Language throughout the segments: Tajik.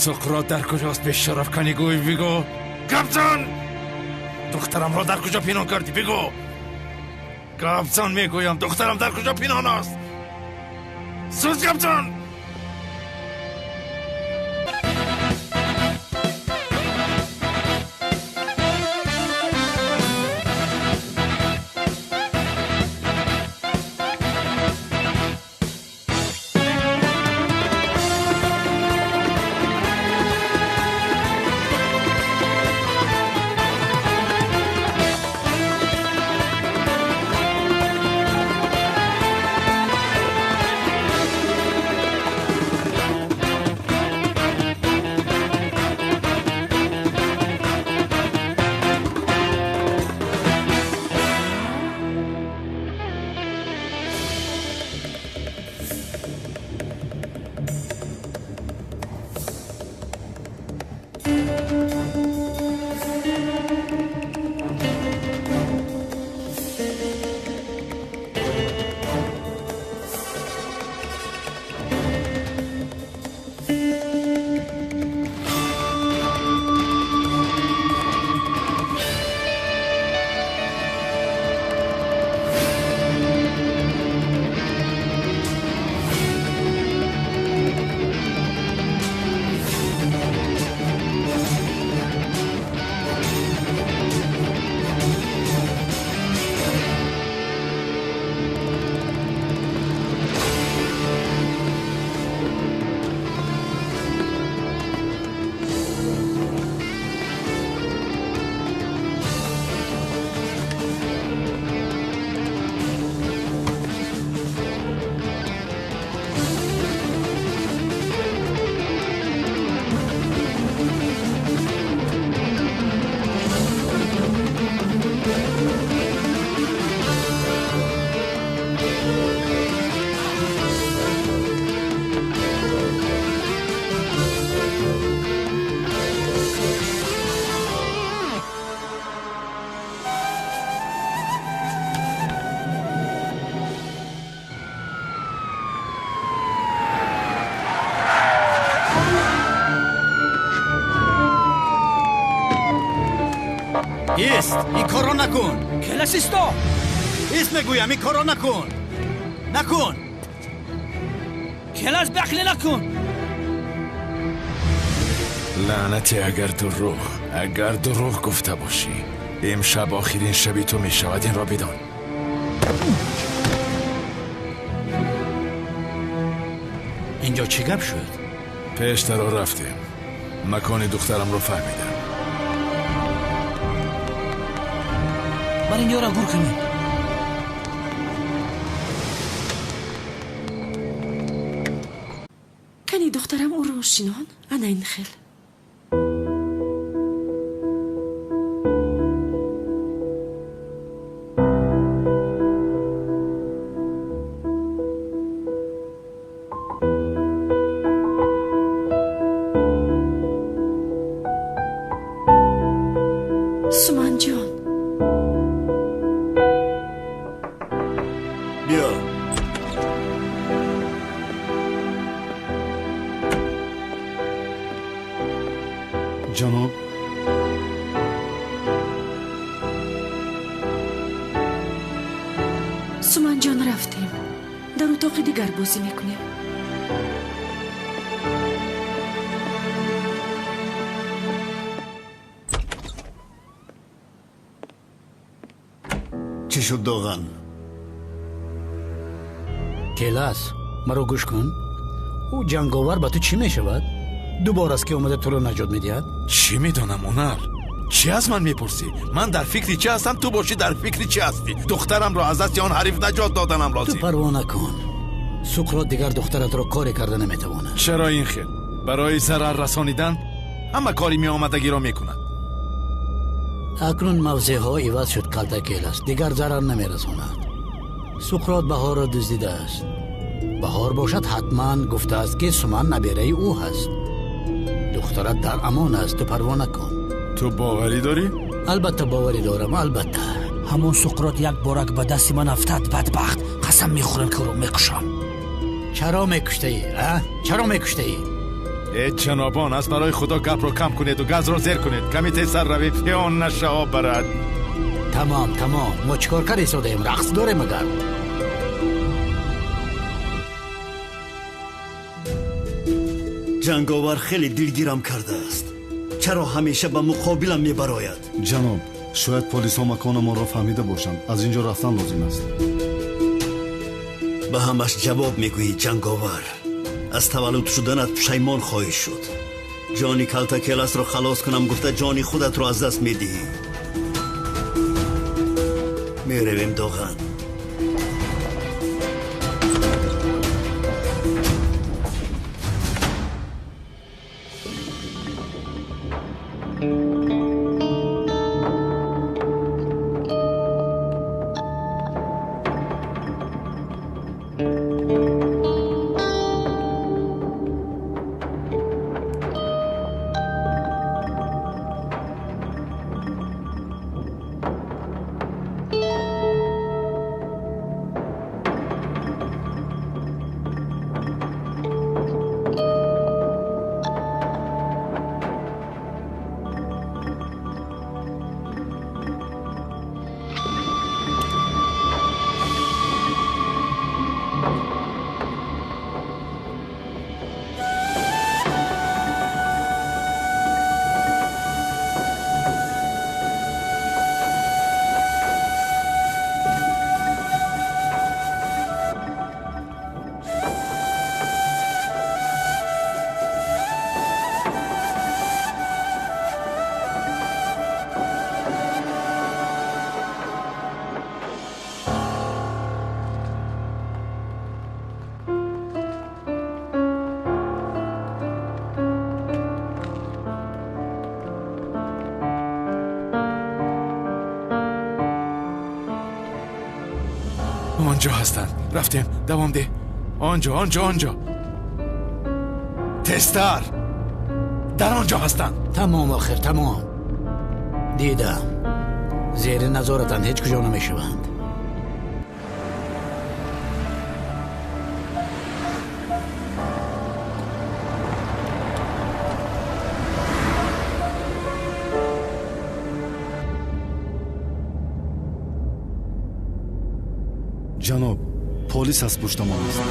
Суқрот дар куҷост? Бешараф, кани гӯй, бигӯ. Гапзан! Духтарамро дар куҷо пинҳон кардӣ? Бигӯ. Гапзан, мегӯям, духтарам дар куҷо пинҳон аст? Сӯз, гапзан! Ист, ин корро накун. Келас, исто. Ист, мегӯям, ин корро накун. Накун. Келас, беақлӣ накун. Лаънати, агар дурӯғ гуфта бошӣ, имшаб охирин шаби ту мешавад, инро бидон. Инҷо чӣ гап шуд? Пештаро рафтем, макони духтарамро фаҳмидам. Бар инҷоро гур кунем. Кани, духтарам, ӯро шинон, ана ин хел. Суманҷон. Биё. Ҷаноб. Суманҷон, рафтем, дар утоқи дигар бозӣ мекунем. Чӣ шуд, Доған? Келас, маро гӯш кун. Ӯ ҷанговар ба ту чӣ мешавад? Ду бор аст, ки омада туро наҷот медиҳад. Чӣ медонам, Унал? Чӣ аз ман мепурсӣ? Ман дар фикри чӣ ҳастам, ту бошӣ дар фикри чӣ ҳастӣ? Духтарамро аз дасти он ҳариф наҷот доданам Ту лозим. парво накун, Суқрот дигар духтаратро коре карда наметавонад. Чаро ин хел? Барои зарар расонидан ҳама кори меомадагиро мекунад. Акнун мавзеъҳо иваз шуд, калта Келас дигар зарар намерасонад. Суқрот Баҳорро дуздидааст. Баҳор бошад, ҳатман гуфтааст, ки Суман набераи ӯ ҳаст. Духтарат дар амон аст, ту парво накун. Ту боварӣ дорӣ? Албатта, боварӣ дорам, албатта. Ҳамон Суқрот як борак ба дасти ман афтад, бадбахт, қасам мехӯрам, ки ӯро мекушам. Чаро мекуштаӣ, а? Чаро мекуштаӣ? Э ҷанобон, аз барои Худо гапро кам кунеду газро зер кунед. Ками тезтар равед, ки он наша об барад. Тамом, тамом. Мо чӣ кор карда истодаем? Рақс дорем агар. Ҷанговар хеле дилгирам кардааст. Чаро ҳамеша ба муқобилам мебарояд? Ҷаноб, шояд полисҳо маконамонро фаҳмида бошанд. Аз ин ҷо рафтан лозим аст. Ба ҳамаш ҷавоб мегӯӣ, ҷанговар. Аз таваллуд шуданат пушаймон хоҳӣ шуд. Ҷони Калтакеласро халос кунам гуфта ҷони худатро аз даст медиҳӣ. Меравем, Доған. آنجا هستند. رفتیم. دوام ده. آنجا، آنجا، آنجا. تستر. در آنجا هستند. тамом, охир тамом. Дидам, зери назоратанд, ҳеҷ куҷо намешаванд. Ҷаноб, полис аз пуштамон аст.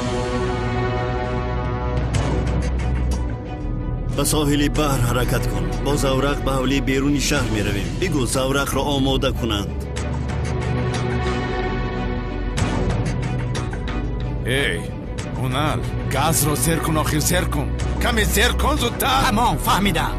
Ба соҳили баҳр ҳаракат кун. Бо заврақ ба ҳавлии беруни шаҳр меравем. Бигӯ заврақро омода кунанд. Эй, Ҳунар, газро зер кун, охир зер кун. Каме зер кун, зудтар. Тамом, фаҳмидам.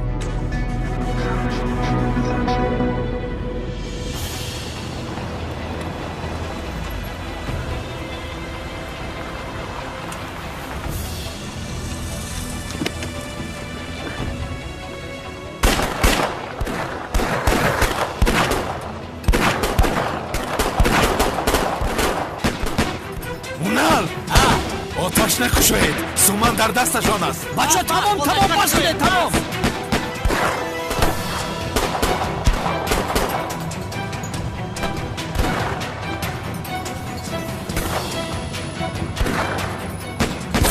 Ҳунар, оташ накушоед. Суман дар дасташон аст. Бача, тамом, тамом, бас кунед, тамом.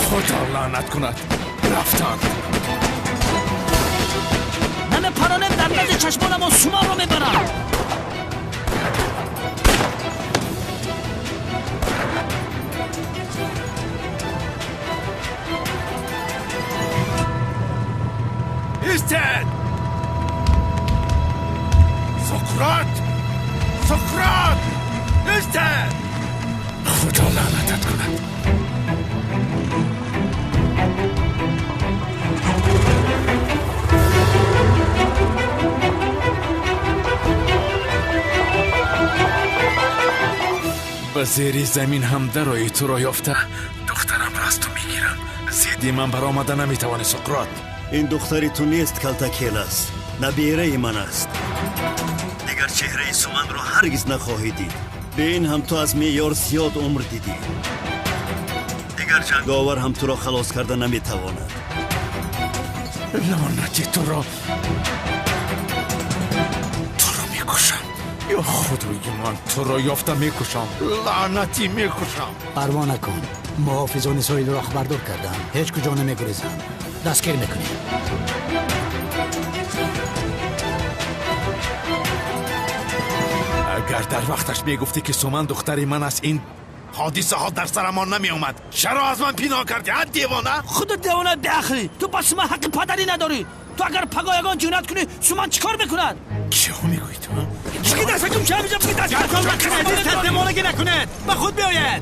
Худо лаънат кунад, рафтанд. Намепаронем, дар назди чашмонамон суманро мебаранд. Истед! Сократ! Сократ! Истед! Худо лаънатат кунад. Ба зери замин ҳам дарои туро ёфта, духтарамро аз ту мегирам. Зидди ман баромада наметавонӣ, Сократ. Ин духтари ту нест, Калтакелас, набераи ман аст. Дигар чеҳраи Суманро ҳаргиз нахоҳӣ дид. Бе ин ҳам ту аз меъёр зиёд умр дидӣ. Дигар ҷанговар ҳам туро халос карда наметавонад. Лаънати туро, туро мекушам. Ё худои ман, туро ёфта мекушам. Лаънатӣ, мекушам. Парво накун, муҳофизони соҳилро хабардор кардам, ҳеҷ куҷо намегурезанд. Дастгир мекунем. Агар дар вақташ мегуфтӣ, ки Суман духтари ман аст, ин ҳодисаҳо дар сарамон намеомад. Чаро аз ман пинҳон кардӣ, ҳа девона? Худат девона, беақлӣ. Ту ба Суман ҳаққи падарӣ надорӣ. Ту агар паго ягон ҷиноят кунӣ, Суман чӣ кор мекунад? Чиҳо мегӯӣ ту? Девонагӣ накунед, ба худ биёед.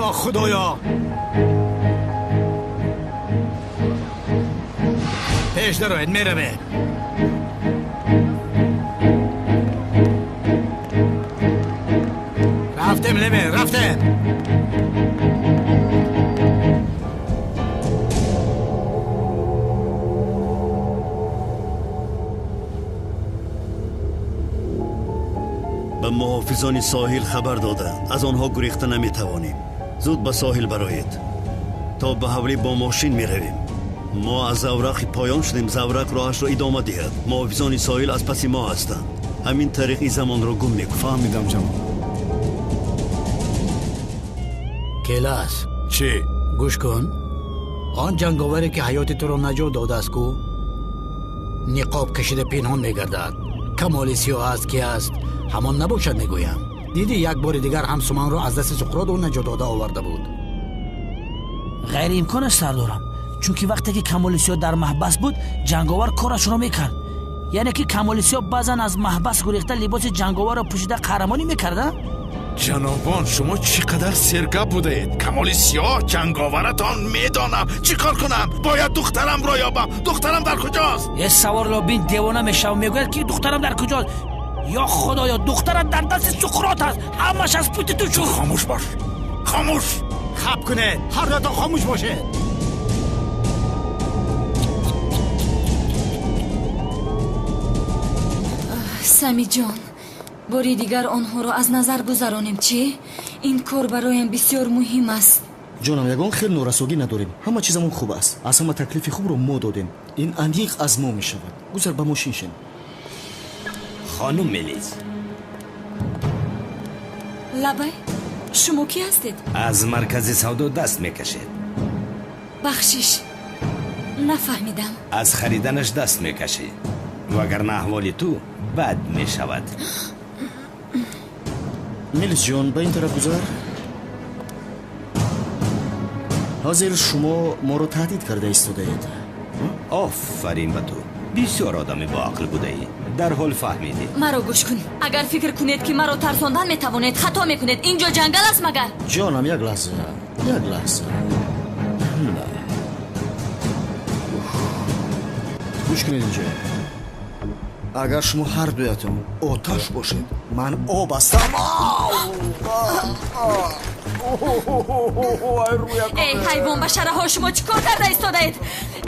Ё Худоё, пеш дароед, меравед. Рафтем, Лемер, рафтем. Ба муҳофизони соҳил хабар доданд. Аз онҳо гурехта наметавонем. Зуд ба соҳил бароед. То ба ҳавлӣ бо мошин меравем. Мо аз заврақи поён шудем, заврақ роҳашро идома диҳад. Муҳофизони соҳил аз паси мо ҳастанд. Ҳамин тариқ ин замонро гум мекунем. Фаҳмидам, ҷаноб. Келас. Чӣ? Гӯш кун. Он ҷанговаре, ки ҳаёти туро наҷот додааст, ку ниқоб кашида пинҳон мегардад. Камоли Сиёҳ аст, ки аст, ҳамон набошад, мегӯям. Дидӣ, як бори дигар ҳам Суманро аз дасти Суқрот ӯ наҷот дода оварда буд. Ғайриимкон аст, сардорам, чунки вақте ки Камоли Сиёҳ дар маҳбас буд, ҷанговар корашро мекард. Яъне ки Камоли Сиёҳ баъзан аз маҳбас гурехта, либоси ҷанговарро пӯшида қаҳрамонӣ мекарда? Ҷанобон, шумо чӣ қадар сергап будаед. Камоли Сиёҳ ҷанговаратон, медонам. Чӣ кор кунам? Бояд духтарамро ёбам. Духтарам дар куҷост? Е, саворло бин, девона мешавам. Мегӯяд, ки духтарам дар куҷост. Ё Худоё, духтарат дар дасти Суқрот аст. Ҳамаш аз пути ту шуд. Хомӯш бош, хомӯш. Хаб кунед, ҳар дуятон хомӯш бошед. Самиҷон, бори дигар онҳоро аз назар гузаронем, чӣ? Ин кор бароям бисёр муҳим аст. Ҷонам, ягон хел норасогӣ надорем, ҳама чизамон хуб аст. Аз ҳама таклифи хубро мо додем. Ин аниқ аз мо мешавад. Гузар, ба мошин шин. Хонум Мелис. Лабай, шумо кӣ ҳастед? Аз маркази савдо даст мекашед. Бахшиш, нафаҳмидам. Аз хариданаш даст мекашӣ, вагарна аҳволи ту бад мешавад. Мелисҷон, ба ин тараф гузар. Ҳозир шумо моро таҳдид карда истодаед. Офарин ба ту, бисёр одами боақл будаӣ, дарҳол фаҳмидӣ. Маро гӯш кун, агар фикр кунед, ки маро тарсондан метавонед, хато мекунед. Инҷо ҷангал аст магар? Ҷонам, як лаҳза, як лаҳза, гӯш кунед инҷо. Агар шумо ҳар дуятон оташ бошед, ман об ҳастам. Эй, ҳайвон башараҳо, шумо чӣ кор карда истодаед?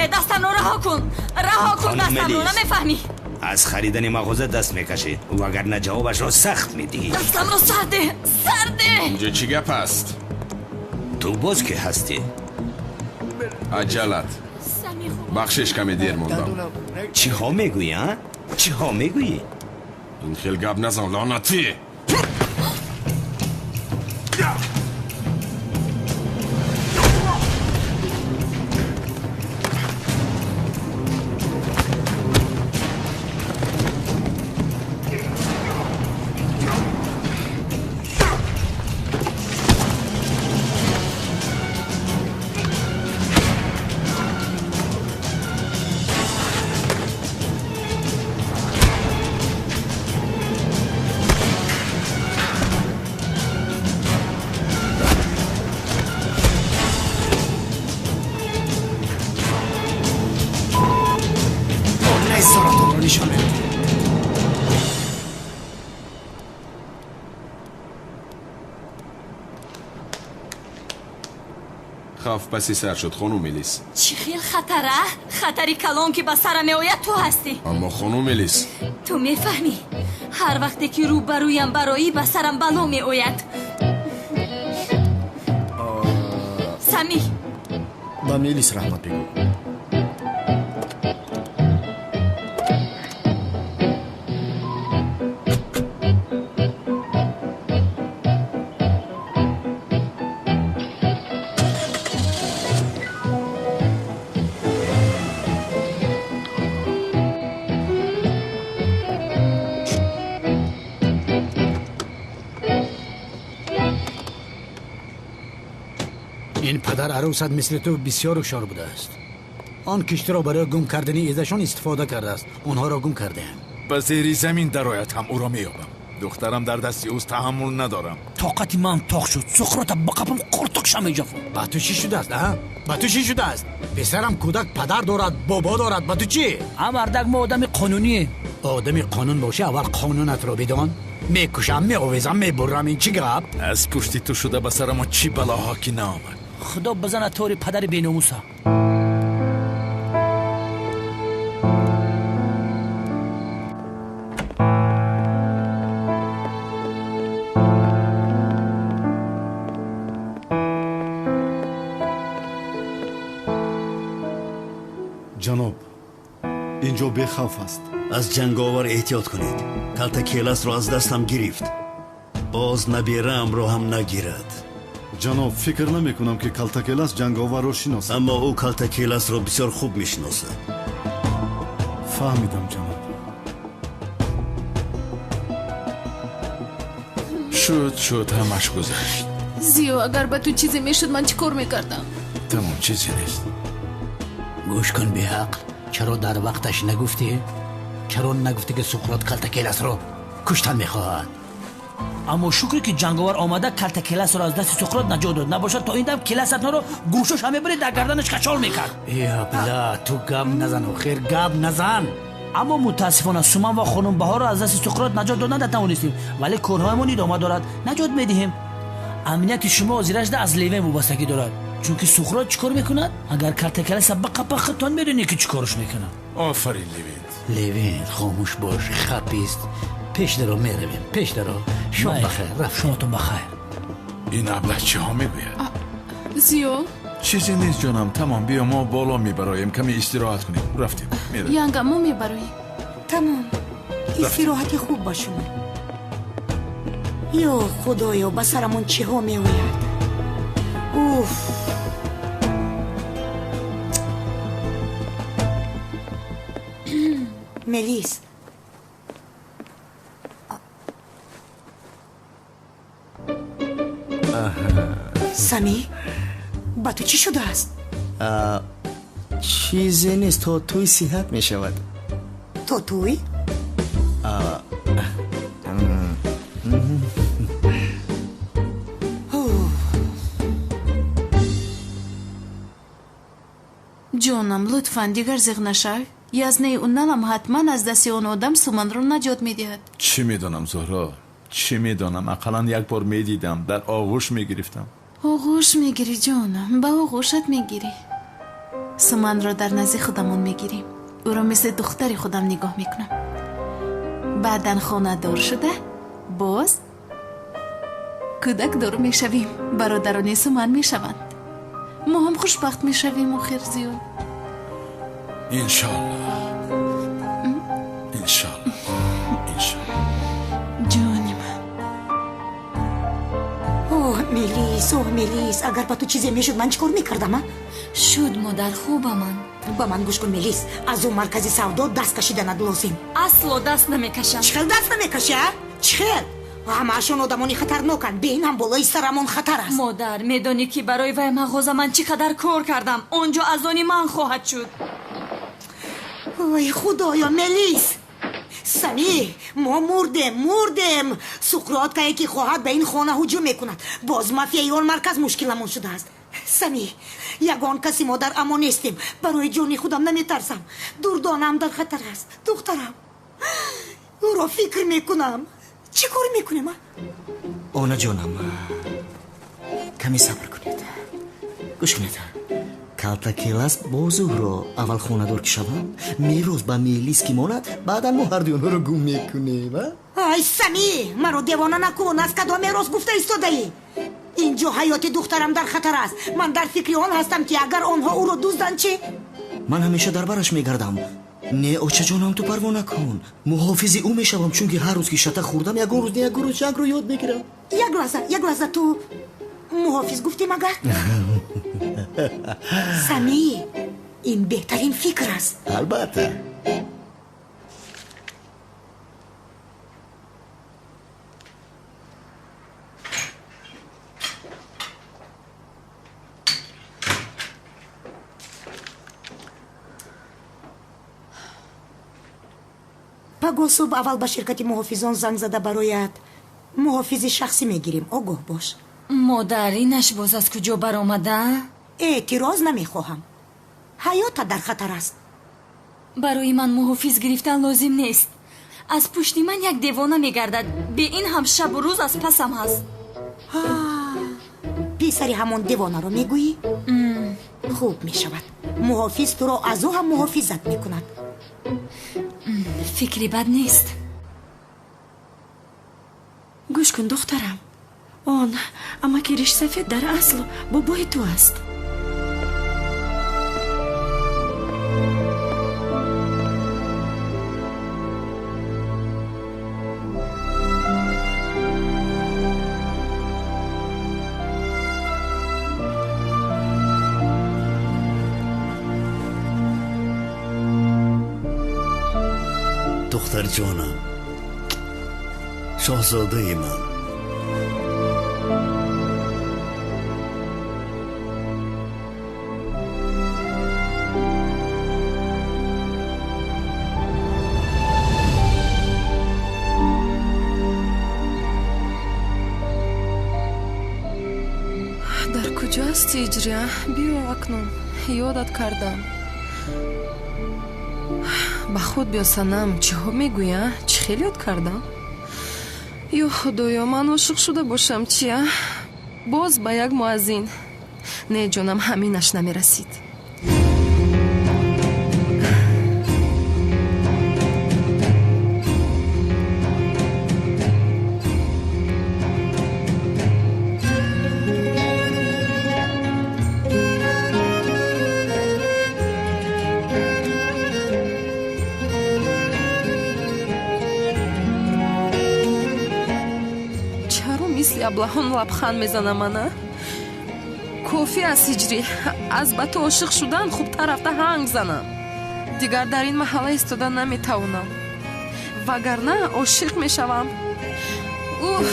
Э, дастамро раҳо кун, раҳо кун дастамро, намефаҳмӣ? Аз харидани мағоза даст мекашӣ, вагарна ҷавобашро сахт медиҳӣ. Дастамро сарде, сарде. Инҷо чӣ гап аст? Ту боз ки ҳастӣ? Аҷалат, бахшиш, каме дер мондам. Чиҳо мегӯӣ, а? Чиҳо мегӯӣ? Ин хел гап назан, лоънатӣ. Нишон медиҳем. Хавф паси сар шуд, хонум Мелис. Чӣ хел хатара? Хатари калон, ки ба сарам меояд, ту ҳастӣ. Аммо, хонум Мелис. Ту мефаҳмӣ, ҳар вақте ки рӯ ба рӯям бароӣ, ба сарам бало меояд. Сами. Ба Мелис раҳмат бигӯ. Ин падар арӯсат мисли ту бисёр ҳушёр будааст. Он киштиро барои гум кардани изашон истифода кардааст. Онҳоро гум кардаем. Ба зери замин дарояд ҳам ӯро меёбам. Духтарам дар дасти ӯст, таҳаммул надорам. Тоқати ман тоқ шуд. Суқрота ба қапам қуртуқша меҷафам. Ба ту чӣ шудааст, а? Ба ту чӣ шудааст? Писарам кӯдак падар дорад, бобо дорад, ба ту чӣ? А мардак, мо одами қонунием. Одами қонун бошӣ, аввал қонунатро бидон. Мекушам, меовезам, мебурам. Ин чӣ гап? Аз пушти ту шуда ба сарамо чӣ балоҳо ки наомад. Худо бизанад тори падари беномуса. Ҷаноб, ин ҷо бехавф аст. Аз ҷанговар эҳтиёт кунед. Калтакеласро аз дастам гирифт, боз набераамро ҳам нагирад. Ҷаноб, фикр намекунам ки Калтакелас ҷанговарро шиносад. Аммо ӯ Калтакеласро бисёр хуб мешиносад. Фаҳмидам, ҷаноб. Шуд, шуд, ҳамаш гузашт. Зиё, агар ба ту чизе мешуд, ман чӣ кор мекардам? Тамом, чизе нест. Гӯш кун, беақл, чаро дар вақташ нагуфтӣ? Чаро нагуфтӣ ки Суқрот Калтакеласро куштан мехоҳад? Аммо шукре ки ҷанговар омада Калтакеласро аз дасти Суқрот наҷот дод. Набошад то ин дам келасатонро гӯшош ҳам мебарид, дар гарданаш качол мекард. Э абла, ту гап назан, охир гап назан. Аммо мутаассифона Суман ва хонум Баҳорро аз дасти Суқрот наҷот додан натавонистем, вале корҳоямон идома дорад. Наҷот медиҳем. Амнияти шумо ҳозирашда аз Левен вобастагӣ дорад. Чунки Суқрот чӣ кор мекунад? Агар Калтакеласа биқапа, худтон медонед ки чӣ корш мекунад. Офарин, Левент. Левент, хомӯш бош, хапист. Пеш даро меравем, пеш даро. Шом бахайр, рафт. Шомотон бахайр. Ин аблаҳ чиҳо мегӯяд? Зиё? Чизе нест, ҷонам. Тамом, биё мо боло мебароем, каме истироҳат кунем. Рафтем, меравем. Янга, мо мебароем. Тамом, истироҳати хуб ба шумо. Ё худоё, ба сарамон чиҳо меояд? Уф! Мелис, Сами, ба ту чӣ шудааст? Чизе нест, то тӯй сиҳат мешавад. То тӯй? Ҷонам, лутфан дигар зиғ нашав. Язнаи уналам ҳатман аз дасти он одам Суманро наҷот медиҳад. Чӣ медонам, Зуҳро? Чӣ медонам? Ақаллан як бор медидам, дар оғӯш мегирифтам. Оғӯш мегирӣ, ҷонам, ба оғӯшат мегирӣ. Суманро дар назди худамон мегирем. Ӯро мисли духтари худам нигоҳ мекунам. Баъдан хонадор шуда, боз кӯдакдор мешавем. Бародарони Суман мешаванд. Мо ҳам хушбахт мешавем, охир зиёд. Иншоаллоҳ, иншоаллоҳ, иншоаллоҳ. Ҷони ман. Оҳ, Мелис, оҳ, Мелис, агар ба ту чизе мешуд, ман чӣ кор мекардам, а? Шуд, модар, хуба ман. Ба ман гӯш кун, Мелис, аз он маркази савдо даст кашиданат лозим. Асло даст намекашам. Чӣ хел даст намекашӣ, а? Чӣ хел? Ҳамаашон одамони хатарноканд. Бе ин ҳам болои сарамон хатар аст. Модар, медонӣ ки барои вай мағоза ман чӣ қадар кор кардам. Он ҷо аз они ман хоҳад шуд. Ой, худоё, Мелис! Сами, мо мурдем, мурдем. Суқрот кае ки хоҳад ба ин хона ҳуҷум мекунад. Боз мафияи он марказ мушкиламон шудааст. Сами, ягон каси мо дар амон нестем. Барои ҷони худам наметарсам. Дурдонаам дар хатар аст. Духтарам, ӯро фикр мекунам. Чӣ кор мекунем, а? Онаҷонам, каме сабр кунед. Гӯш кунед. Калтакелас бо Зуҳро аввал хонадор ки шаванд, мерос ба Мелис ки монад, баъдан мо ҳардуи онҳоро гум мекунем, а? Ай, Сами, маро девона накун. Аз кадом мерос гуфта истодаӣ? Ин ҷо ҳаёти духтарам дар хатар аст. Ман дар фикри он ҳастам ки агар онҳо ӯро дузданд чӣ? Ман ҳамеша дар бараш мегардам. Не, очаҷонам, ту парво накун. Муҳофизи ӯ мешавам, чунки ҳар рӯз ки шата хӯрдам, ягон рӯз не ягон рӯз ҷангро ёд мегирам. Як лаҳза, як лаҳза, ту муҳофиз гуфтӣ магар? Сами, ин беҳтарин фикр аст. Албатта. Пагоҳ субҳ аввал ба ширкати муҳофизон занг зада барояд муҳофизи шахсӣ мегирем. Огоҳ бош. Модар, инаш боз аз куҷо баромада? Эътироз намехоҳам. Ҳаётат дар хатар аст. Барои ман муҳофиз гирифтан лозим нест. Аз пушти ман як девона мегардад. Бе ин ҳам шабу рӯз аз пасам ҳаст. Писари ҳамон девонаро мегӯӣ? Хуб мешавад. Муҳофиз туро аз ӯ ҳам муҳофизат мекунад. Фикри бад нест. Гӯш кун, духтарам. Он амаки ришсафед дар асл бобои ту аст. Духтарҷонам, шоҳзодаи ман. Дар куҷо ҳасти, Иҷрия? Биё акнун, ёдат кардам. Ба худ биё, санам, чиҳо мегӯя? Чӣ хел ёд кардам? Ё худоё, ман ошиқ шуда бошам чия? Боз ба як муаззин. Не, ҷонам, ҳаминаш намерасид. Аблаҳон лабханд мезанам ана. Кофӣ аст, ҳиҷрӣ. Аз ба ту ошиқ шудан хубтар рафта ҳанг занам. Дигар дар ин маҳалла истода наметавонам, вагарна ошиқ мешавам. Уф!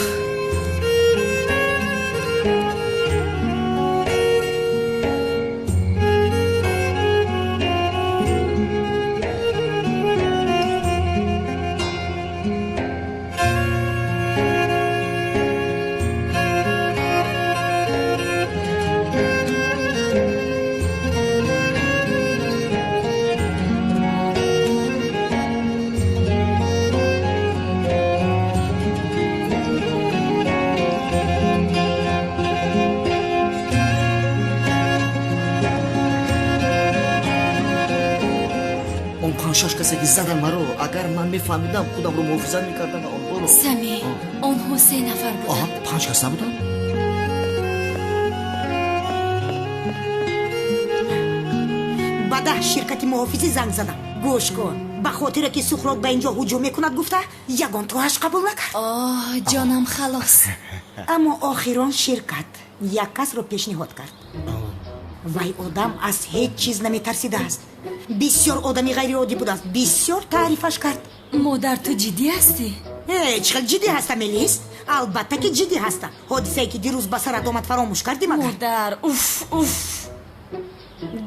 Шаш касе ки задан маро, агар ман мефаҳмидам, худамро муҳофизат мекардам ва онҳоро. Сами, онҳо се нафар буданд. Панҷ кас набуданд? Ба 10 ширкати муҳофизӣ занг задам. Гӯш кун, ба хотире ки Сухрот ба инҷо ҳуҷум мекунад гуфта, ягон тоаш қабул накард. Оҳ, ҷонам халос. Аммо охирон ширкат як касро пешниҳод кард. Вай одам аз ҳеҷ чиз наметарсидааст. Бисёр одами ғайриоддӣ будааст. Бисёр таърифаш кард. Модар, ту ҷиддӣ ҳастӣ? Чӣ хел ҷиддӣ ҳастам, Элис? Албатта ки ҷиддӣ ҳастам. Ҳодисае ки дирӯз ба сарат омад фаромӯш кардӣ магар? Модар, уф, уф.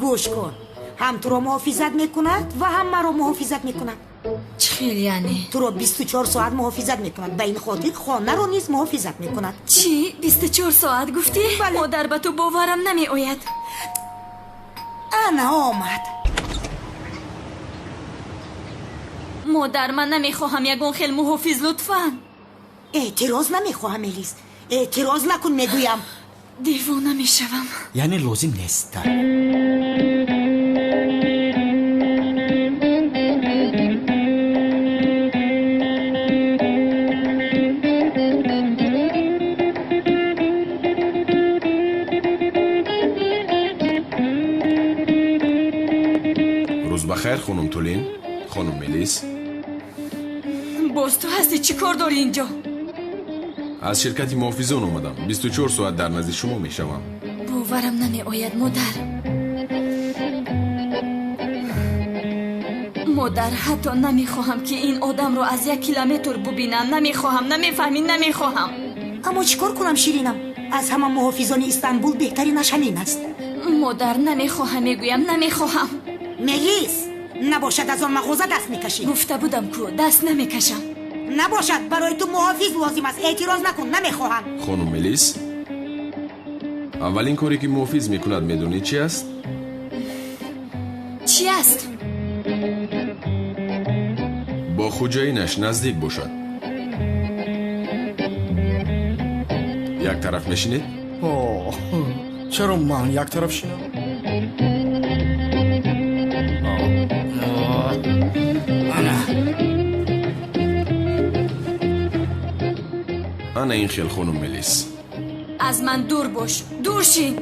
Гӯш кун, ҳам туро муҳофизат мекунад ва ҳам маро муҳофизат мекунад. Чӣ хел яъне? Туро 24 соат муҳофизат мекунад. Ба ин хотир хонаро низ муҳофизат мекунад. Чӣ? 24 соат гуфтӣ? Модар, ба ту боварам намеояд. Ана омад. Модар, ман намехоҳам ягон хел муҳофиз, лутфан. Эътироз намехоҳам, Элис. Эътироз накун, мегӯям. Девона мешавам. Яъне лозим нест. Рӯз бахайр, хонум Тулин, хонум Мелис. Боз ту ҳастӣ? Чӣ кор дорӣ инҷо? Аз ширкати муҳофизон омадам. 24 соат дар назди шумо мешавам. Боварам намеояд, модар. Модар, ҳатто намехоҳам ки ин одамро аз 1 километр бубинам. Намехоҳам, намефаҳмӣ, намехоҳам. Аммо чӣ кор кунам, ширинам? Аз ҳама муҳофизони Истанбул беҳтаринаш ҳамин аст. Модар, намехоҳам, мегӯям, намехоҳам. Мелис, Набошад аз он мағоза даст мекашӣ. Гуфта будам ку, даст намекашам. Набошад, барои ту муҳофиз лозим аст. Эътироз накун, намехоҳам. Хонум Мелис, аввалин коре ки муҳофиз мекунад медонӣ чи аст? Чи аст? Бо хуҷаинаш наздик бошад. Як тараф мешинед? Чаро ман як тараф шинам? Ана ин хел, хонум Мелис. Аз ман дур бош, дур шин.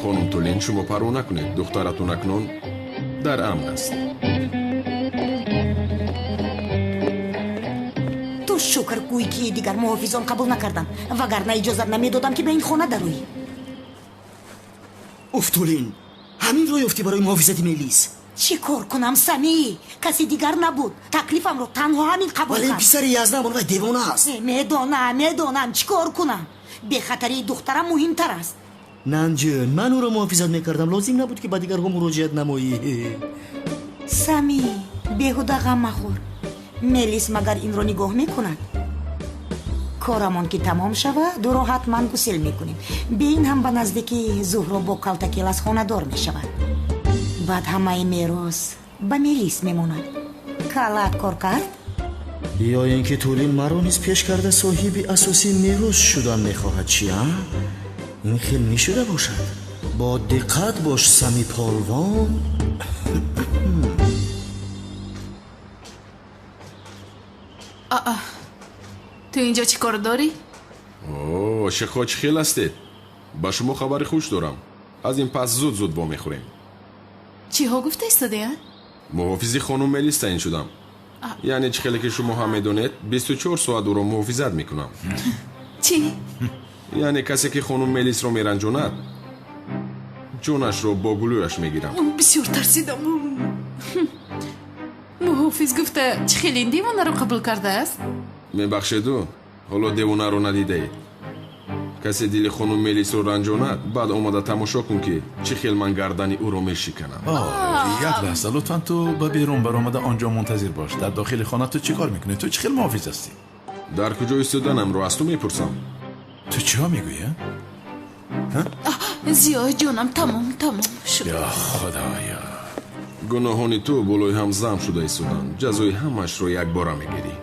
Хонум Тулин, шумо парво накунед, духтаратон акнун дар амн аст. Ту шукр гӯй, ки дигар муҳофизон қабул накардам, вагарна иҷозат намедодам, ки ба ин хона дароӣ. Уф, Тулин, ҳаминро ёфтӣ барои муҳофизати Мелис? Чӣ кор кунам, Самӣ? Каси дигар набуд. Таклифамро танҳо ҳамин қабул вале кард. Писари яздаам вай девона аст. Медонам, медонам, чӣ кор кунам? Бехатарии духтарам муҳимтар аст. Нанҷун, ман ӯро муҳофизат мекардам, лозим набуд, ки ба дигарҳо муроҷиат намоӣ. Самӣ, беҳуда ғам махӯр. Мелис магар инро нигоҳ мекунад? Корамон ки тамом шавад, дуро ҳатман гусел мекунем. Бе ин ҳам ба наздикӣ Зуҳро бо Калтакелас хонадор мешавад. Баъд ҳамаи мерос ба Мелис мемонад. Калаат кор кард? Ё ин ки Тулин маро низ пеш карда соҳиби асосии мерос шудан мехоҳад, чи а? Ин хел мешуда бошад. Бо диққат бош, Сами полвон. Аа, ту инҷо чӣ кор дорӣ? О, шихо, чӣ хел ҳастед? Ба шумо хабари хуш дорам. Аз ин пас зуд зуд вомехӯрем. Чиҳо гуфта истодаӣ? Муҳофизи хонум Мелис таъин шудам. Яъне чӣ хеле ки шумо ҳам медонед, 24 соат ӯро муҳофизат мекунам. Чӣ? Яъне касе ки хонум Мелисро меранҷонад, ҷонашро бо гулӯяш мегирам. Бисёр тарсидам. Муҳофиз гуфта, чӣ хеле ин девонаро қабул кардааст? Мебахшеду, ҳоло девонаро надидаед. Касе дили хонум Мелисро ранҷонад, баъд омада тамошо кун, ки чӣ хел ман гардани ӯро мешиканам. Як лаҳза, лутфан ту ба берун баромада он ҷо мунтазир бош. Дар дохили хона ту чӣ кор мекунӣ? Ту чӣ хел муҳофиз ҳастӣ? Дар куҷо истоданамро аз ту мепурсам. Ту чиҳо мегӯӣ? Зиё ҷонам, тамом, тамом шуд. Ё худоё, гуноҳони ту болои ҳам зам шуда истоданд. Ҷазои ҳамаашро якбора мегирӣ.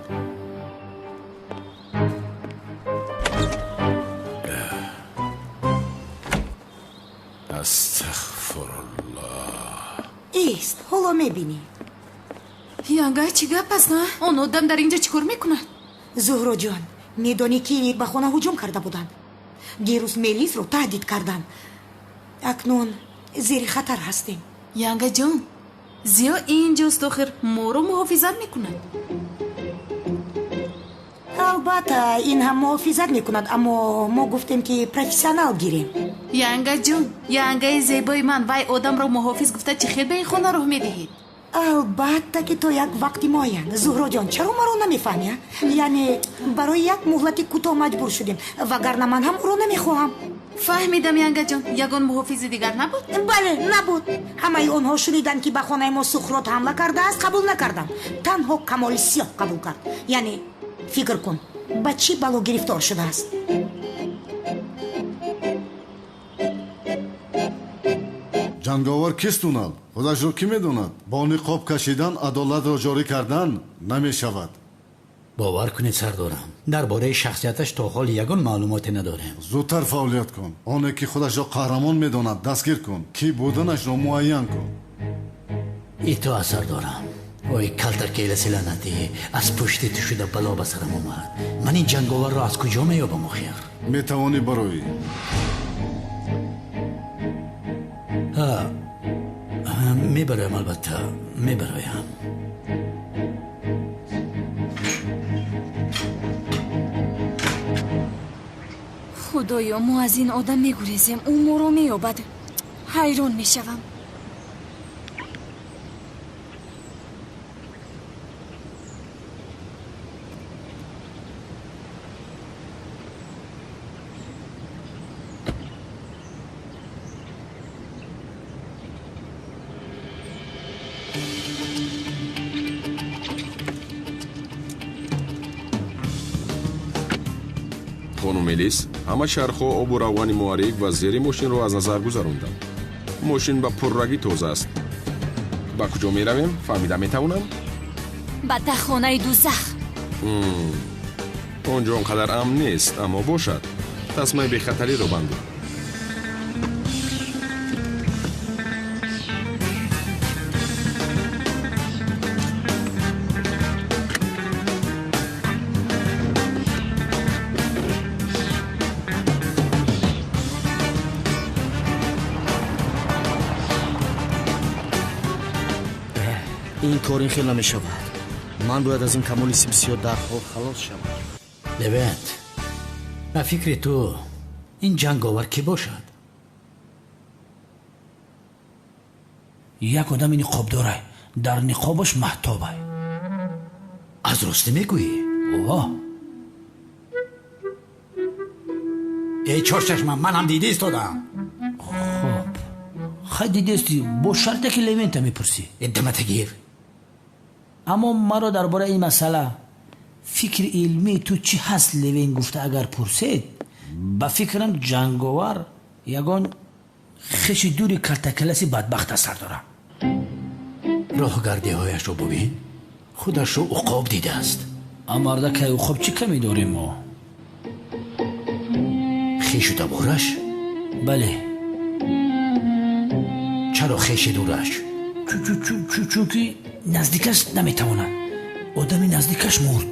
Астағфируллоҳ. Ист, ҳоло мебинӣ. Янга, чӣ гап аст, на? Он одам дар инҷо чӣ кор мекунад? Зуҳроҷон, медонӣ, ки ба хона ҳуҷум карда буданд? Дирӯз Мелисро таҳдид карданд. Акнун зери хатар ҳастем. Янгаҷон, Зиё инҷост, охир моро муҳофизат мекунад. Албатта, ин ҳам муҳофизат мекунад, аммо мо гуфтем, ки профессионал гирем. Янгаҷон, янгаи зебои ман, вай одамро муҳофиз гуфта чӣ хел ба ин хона роҳ медиҳед? Албатта, ки то як вақти муайян. Зуҳроҷон, чаро маро намефаҳмӣ? Яъне барои як муҳлати кӯтоҳ маҷбур шудем, вагарна ман ҳам ӯро намехоҳам. Фаҳмидам, янгаҷон. Ягон муҳофизи дигар набуд? Бале, набуд. Ҳамаи онҳо шуниданд, ки ба хонаи мо Сухрот ҳамла кардааст, қабул накарданд. Танҳо Камоли Сиёҳ қабул кард. Яъне фикр кун, ба чӣ бало гирифтор шудааст. Ҷанговар кист, Тунал? Худашро кӣ медонад? Бо ниқоб кашидан адолатро ҷорӣ кардан намешавад. Бовар кунед, сардорам, дар бораи шахсияташ то ҳол ягон маълумоте надорем. Зудтар фаъолият кун. Оне ки худашро қаҳрамон медонад, дастгир кун, кӣ буданашро муайян кун. Итоат, сардорам. Ой, Калтакеласи лаънатӣ, аз пушти ту шуда бало ба сарам омад. Ман ин ҷанговарро аз куҷо меёбам охир? Метавонӣ бароӣ. Мебароям, албатта мебароям. Худоё, мо аз ин одам мегурезем, ӯ моро меёбад. Ҳайрон мешавам. Хонум Мелис, ҳама чархҳо, обу равғани муҳаррик ва зери мошинро аз назар гузарондам. Мошин ба пуррагӣ тоза аст. Ба куҷо меравем, фаҳмида метавонам? Ба тахонаи дузах. Он ҷо он қадар амн нест, аммо бошад. Тасмаи бехатариро бандед. Ин кор ин хел намешавад. Ман бояд аз ин камоли сибсиё дарҳол халос шавам. Левент, ба фикри ту ин ҷанговар кӣ бошад? Як одами ниқобдорай, дар ниқобаш маҳтобай. Аз ростӣ мегӯӣ? О. Эй чорчашма, ман ҳам дида истодам. Хоб, хай дидести, бо шарте ки Левента мепурсӣ. Даматагир. Аммо маро дар бораи ин масъала фикри илмии ту чӣ ҳаст, Левен гуфта агар пурсед, ба фикрам ҷанговар ягон хеши дури калтакеласи бадбахт аст, сардорам. Роҳгардиҳояшро бубин, худашро уқоб дидааст. Амардакай уқоб чӣ камӣ дорем мо? Хешу табораш? Бале. Чаро хеши дураш? Чунки наздикаш наметавонад. Одами наздикаш мурд,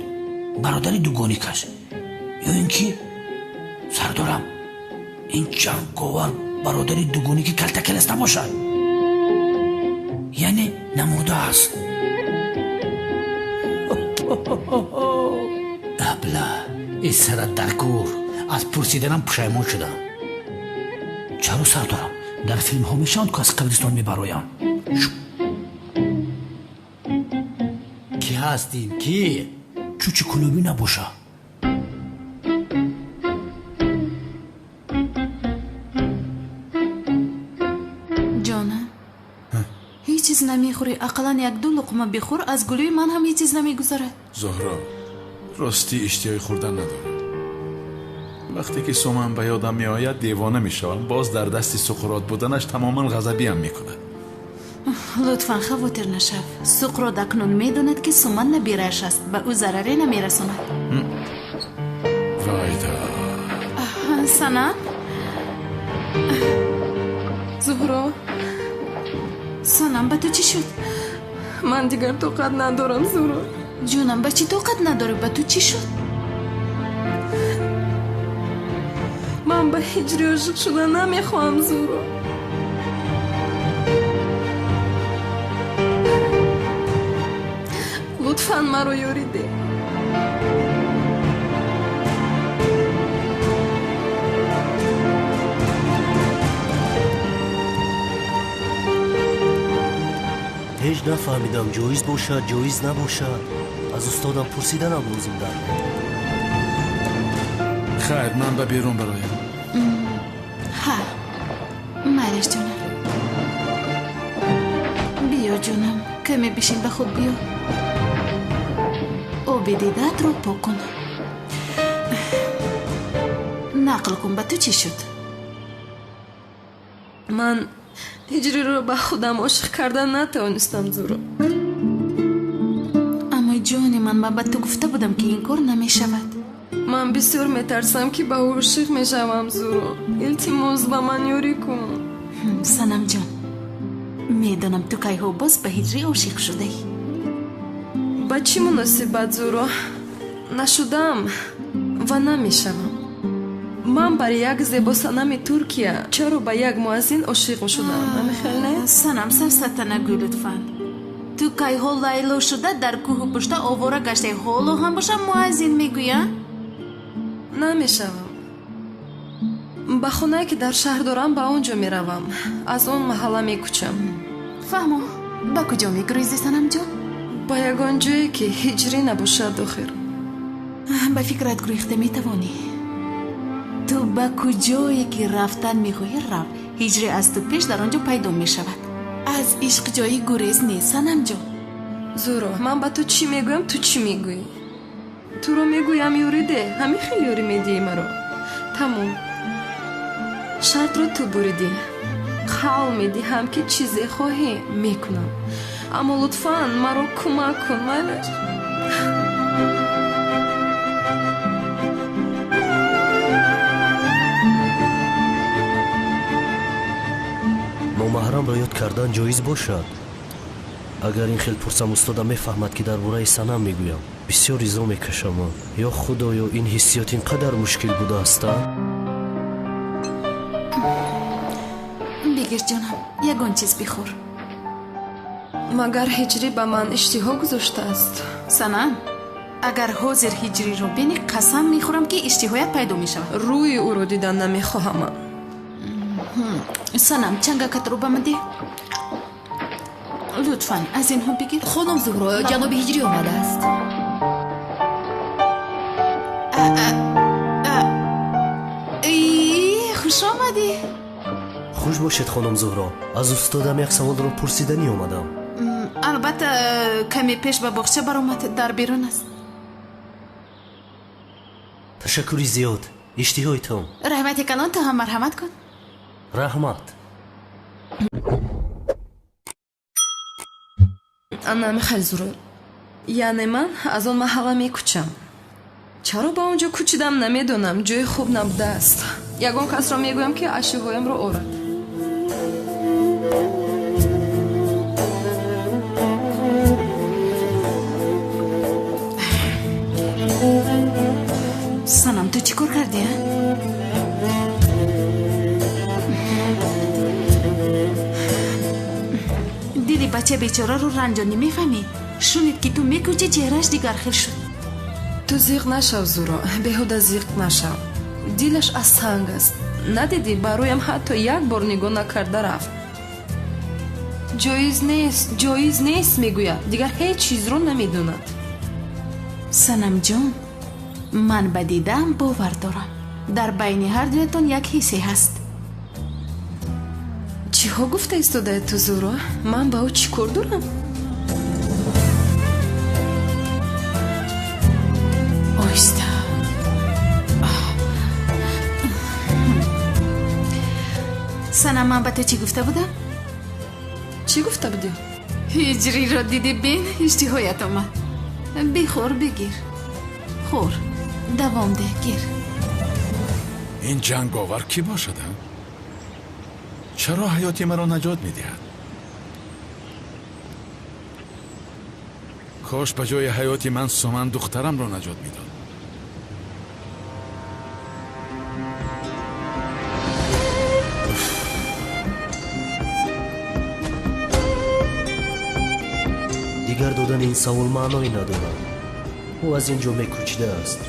бародари дугоникаш. Ё ин ки сардорам, ин ҷанговар бародари дугоники калтакелас набошад, яъне намурдааст. Абла, ин сара дар гур, аз пурсиданам пушаймон шудам. Чаро сардорам? Дар филмҳо мешаванд, ку аз қабристон мебароянд. Кӣ ҳастим, кӣ? Чучи кулобӣ набоша. Ҷонам, ҳеҷ чиз намехӯрӣ, ақаллан як-ду луқма бихӯр, аз гулӯи ман ҳам ҳеҷ чиз намегузарад. Зуҳро, ростӣ иштиҳои хӯрдан надорам. Вақте ки Суман ба ёдам меояд, девона мешавам. Боз дар дасти Суқрот буданаш тамоман ғазабиам мекунад. Лутфан хавотир нашав. Суқрот акнун медонад, ки Суман набирааш аст, ба ӯ зараре намерасонад. Вайда. Санам? Зуҳро. Санам, ба ту чӣ шуд? Ман дигар тоқат надорам, Зуҳро. Ҷонам, ба чӣ тоқат надорӣ? Ба ту чӣ шуд? Ман ба ҳиҷри ошиқ шуда намехоҳам, Зуҳро. Лутфан маро ёрӣ деҳ. Ҳеҷ нафаҳмидам, ҷоиз бошад, ҷоиз набошад. Аз устодам пурсиданам лозим дар. Хайр, ман ба берун бароям. Ҳа, майлаш ҷонам. Биё ҷонам, каме бишин, ба худ биё. Оби дидаатро пок кун. Нақл кун, ба ту чӣ шуд? Ман ҳиҷриро ба худам ошиқ кардан натавонистам, Зуҳро. Аммо ҷони ман, ман ба ту гуфта будам, ки ин кор намешавад. Ман бисёр метарсам, ки ба ӯ ошиқ мешавам, Зуҳро. Илтимос, ба ман ёрӣ кун. Санамҷон, медонам ту кайҳо боз ба ҳиҷрӣ ошиқ шудаӣ. Ба чӣ муносибат, Зуҳро? Нашудам ва намешавам. Ман бар як зебосанами Туркия чаро ба як муаззин ошиқ шудам? Намехел не? Санам, сафсата нагӯй лутфан. Ту кайҳо лайло шуда дар кӯҳу пушта овора гаштаи, ҳоло ҳам бошам муаззин мегӯя? Намешавам. Ба хонае ки дар шаҳр дорам, ба он ҷо меравам. Аз он маҳалла мекӯчам. Фаҳмо, ба куҷо мегурезӣ, Санамҷон? Ба ягон ҷое ки ҳиҷрӣ набошад, охир. Ба фикрат гурехта метавонӣ. Ту ба куҷое ки рафтан мехоҳӣ рав, ҳиҷрӣ аз ту пеш дар он ҷо пайдо мешавад. Аз ишқ ҷои гурез нест, Санамҷон. Зуҳро, ман ба ту чӣ мегӯям, ту чӣ мегӯӣ? Туро мегӯям ёрӣ деҳ, ҳамин хел ёрӣ медиҳӣ маро. Тамом, шартро ту буридӣ. Қавл медиҳам, ки чизе хоҳӣ мекунам, аммо лутфан маро кӯмак кун, майлаш? Номаҳрамро ёд кардан ҷоиз бошад? Агар ин хел пурсам, устодам мефаҳмад, ки дар бораи Санам мегӯям. Бисёр изо мекашам. Ё худоё, ин ҳиссиёт ин қадар мушкил будааст, а? Бигир, ҷонам, ягон чиз бихӯр. Магар Ҳиҷрӣ ба ман иштиҳо гузоштааст? Санам, агар ҳозир Ҳиҷриро бинӣ, қасам мехӯрам, ки иштиҳоят пайдо мешавад. Рӯи ӯро дидан намехоҳам. Санам, чангакатро ба ман деҳ, лутфан. Аз инҳо бигир. Хонум Зуҳро, ҷаноби Ҳиҷрӣ омадааст. Хуш омадӣ. Хуш бошед, хонум Зуҳро. Аз устодам як саволро пурсиданӣ омадам. Албатта, каме пеш ба боғча баромад, дар берун аст. Ташаккури зиёд, иштиҳоитон. Раҳмати калон, ту ҳам марҳамат кун. Раҳмат. Ана, Михаил Зуро, яъне ман аз он маҳалла мекӯчам. Чаро ба он ҷо кӯчидам, намедонам. Ҷои хуб набудааст. Ягон касро мегӯям, ки ашёҳоямро орад. Санам, ту чӣ кор кардӣ, а? Дили бача бечораро ранҷонӣ, мефаҳмӣ? Шунид, ки ту мекӯчӣ, чеҳрааш дигар хел шуд. Ту зиқ нашав, Зуро, беҳуда зиқ нашав. Дилаш аз санг аст. Надидӣ, ба рӯям ҳатто як бор нигоҳ накарда рафт. Ҷоиз нест, ҷоиз нест, мегӯяд, дигар ҳеҷ чизро намедонад. Санамҷон, ман ба дидаам бовар дорам, дар байни ҳар дуятон як ҳиссе ҳаст. Чиҳо гуфта истодаед ту, Зуро? Ман ба ӯ чӣ кор дорам? Оҳиста. Санам, ман ба ту чӣ гуфта будам? Чӣ гуфта будӣ? Ҳиҷриро дидӣ, бин, иштиҳоят омад. Бихӯр, бигир, хӯр, давом деҳ, гир. Ин ҷанговар кӣ бошад? Чаро ҳаёти маро наҷот медиҳад? Кош ба ҷои ҳаёти ман Суман духтарамро наҷот медод. Дигар додани ин савол маъное надорад. Ӯ аз ин ҷо мекӯчидааст.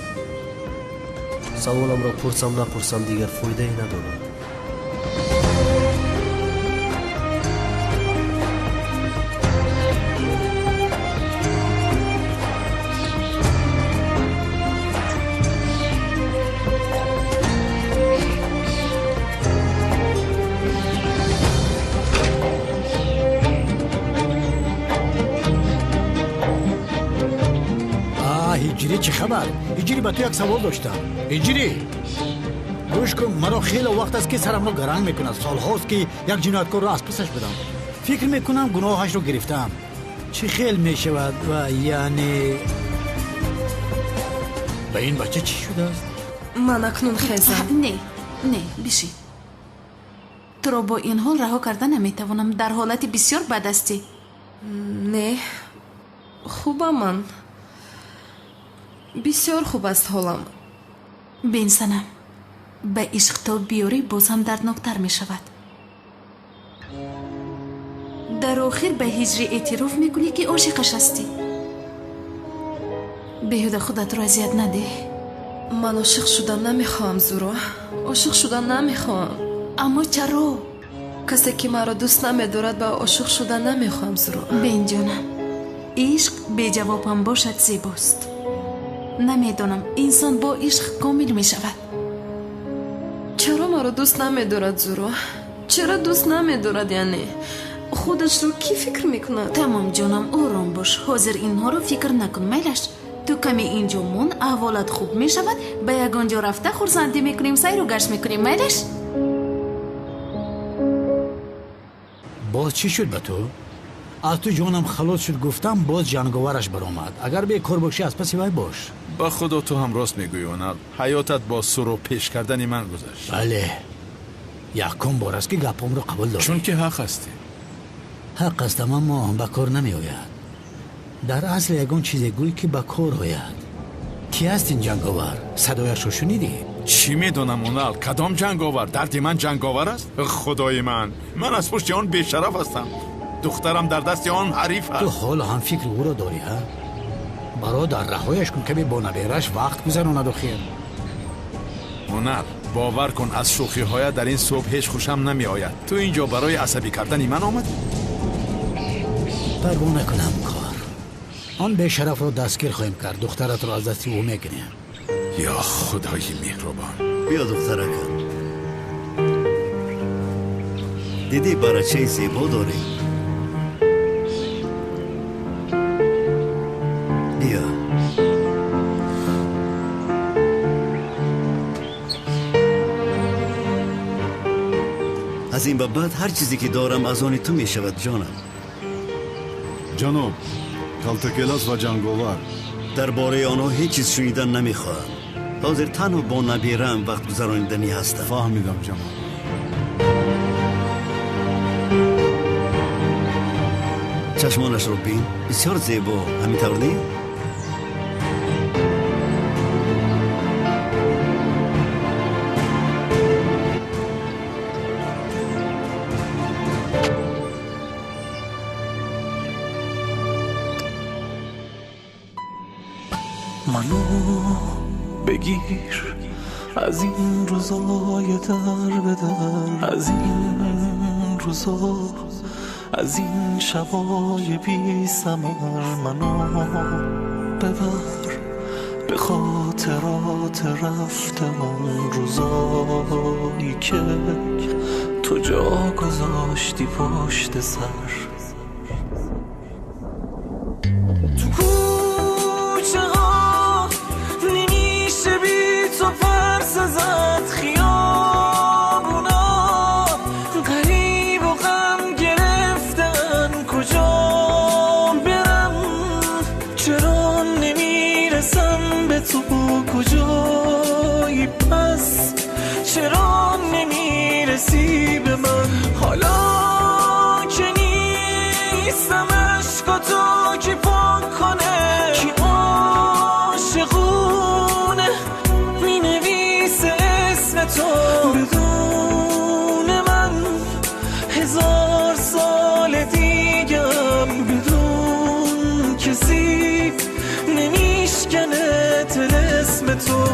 Саволамро пурсам, напурсам, дигар фоидае надорад. Ҳиҷрӣ, чӣ хабар? Ҳиҷрӣ, ба ту як савол доштам. Ҳиҷрӣ, гӯш кун, маро хеле вақт аст, ки сарамро гаранг мекунад. Солҳост, ки як ҷинояткорро аз пасаш будам. Фикр мекунам, гуноҳашро гирифтаам. Чӣ хел мешавад? Ва яъне ба ин бача чӣ шудааст? Ман акнун хезам. Не, не, бишин. Туро бо ин ҳол раҳо карда наметавонам. Дар ҳолати бисёр бад ҳастӣ. Не, хубам ман. Бисёр хуб аст ҳолам. Бин, Санам, ба ишқ тоб биёрӣ, боз ҳам дардноктар мешавад. Дар охир ба Ҳиҷрӣ эътироф мекунӣ, ки ошиқаш ҳастӣ. Беҳуда худатро азият надеҳ. Ман ошиқ шудан намехоҳам, Зуро, ошиқ шудан намехоҳам. Аммо чаро? Касе, ки маро дӯст намедорад, ба ошиқ шудан намехоҳам, Зуро. Бин, ҷонам, ишқ беҷавоб ҳам бошад, зебост. Намедонам, инсон бо ишқ комил мешавад. Чаро маро дӯст намедорад, Зуро? Чаро дӯст намедорад? Яъне худашро кӣ фикр мекунад? Тамом, ҷонам, ором бош. Ҳозир инҳоро фикр накун, майлаш? Ту каме инҷо мон, аҳволат хуб мешавад, ба ягон ҷо рафта хурсандӣ мекунем, сайру гашт мекунем, майлаш? Боз чӣ шуд ба ту? Аз ту ҷонам халос шуд, гуфтам, боз ҷанговараш баромад. Агар бекор бошӣ, аз паси вай бош. Ба худо, ту ҳам рост мегӯӣ, Онал. Ҳаётат бо суро пеш кардани ман гузашт. Бале, якум бор аст, ки гапомро қабул дорӣ. Чунки ҳақ ҳастӣ. Ҳақ ҳастам, аммо ба кор намеояд. Дар асл ягон чизе гӯй, ки ба кор ояд. Кӣ аст ин ҷанговар? Садояшро шунидӣ? Чӣ медонам, Онал? Кадом ҷанговар? Дарди ман ҷанговар аст? Худои ман, ман аз пушти он бешараф ҳастам. Духтарам дар дасти он ҳариф Ту аст. ҳоло ҳам фикри ӯро дорӣ, ҳа? Бародар, раҳояш кун, каме бо набераш вақт гузаронаду хир. Онал, бовар кун, аз шӯхиҳоят дар ин субҳ ҳеҷ хушам намеояд. Ту ин ҷо барои асабӣ кардани ман омадӣ? Парво накунам, кор. Он бешарафро дастгир хоҳем кард, духтаратро аз дасти ӯ мегирем. Ё худои меҳрубон! Биё, духтаракам. Дидӣ, барачаи зебо дорӣ. Биё. Аз ин ба баъд ҳар чизе ки дорам, аз они ту мешавад, ҷонам. Ҷаноб, Калтакелас ва ҷанговар. Дар бораи онҳо ҳеҷ чиз шунидан намехоҳам. Ҳозир танҳо бо набираам вақт гузарониданӣ ҳастам. Фаҳмидам, ҷаноб. Чашмонашро бин, бисёр зебо, ҳамин тавр не? منو بگیر از این روزای در به در، از این روزا، از این شبای بی ثمر. منو ببر به خاطرات رفتم، آن روزایی که تو جا گذاشتی پشت سر. تو کوچه ها نمیشه بی تو پرسه زد، خیابونا غریب و غم گرفتن. کجا برم، چرا نمیرسم به تو؟ کجایی پس، چرا نمیرسی به من؟ حالا که نیستم عشق تو کی پاک کنه، کی عاشقونه مینویسه اسم تو. بدون من 1000 سال دیگم، بدون کسی نمیشکنه طلسم تو.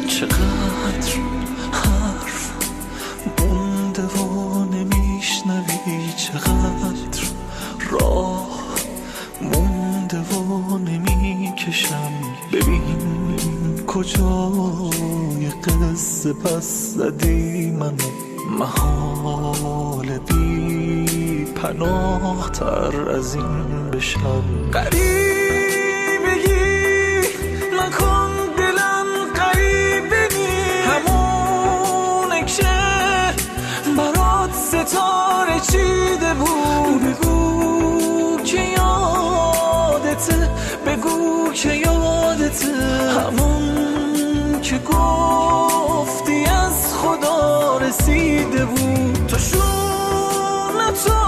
چقدر حرف مونده و نمیشنوی، چقدر راه مونده و نمیکشم. ببین کجای قصه پس زدی منو، محال بی پناه تر از این بشم. غریبگی نکن دلم غریبه نی، همونه که برات ستاره چیده بود. بگو که یادته، بگو که یادته، همون که گفتی از خدا رسیده بود. تو شونه تو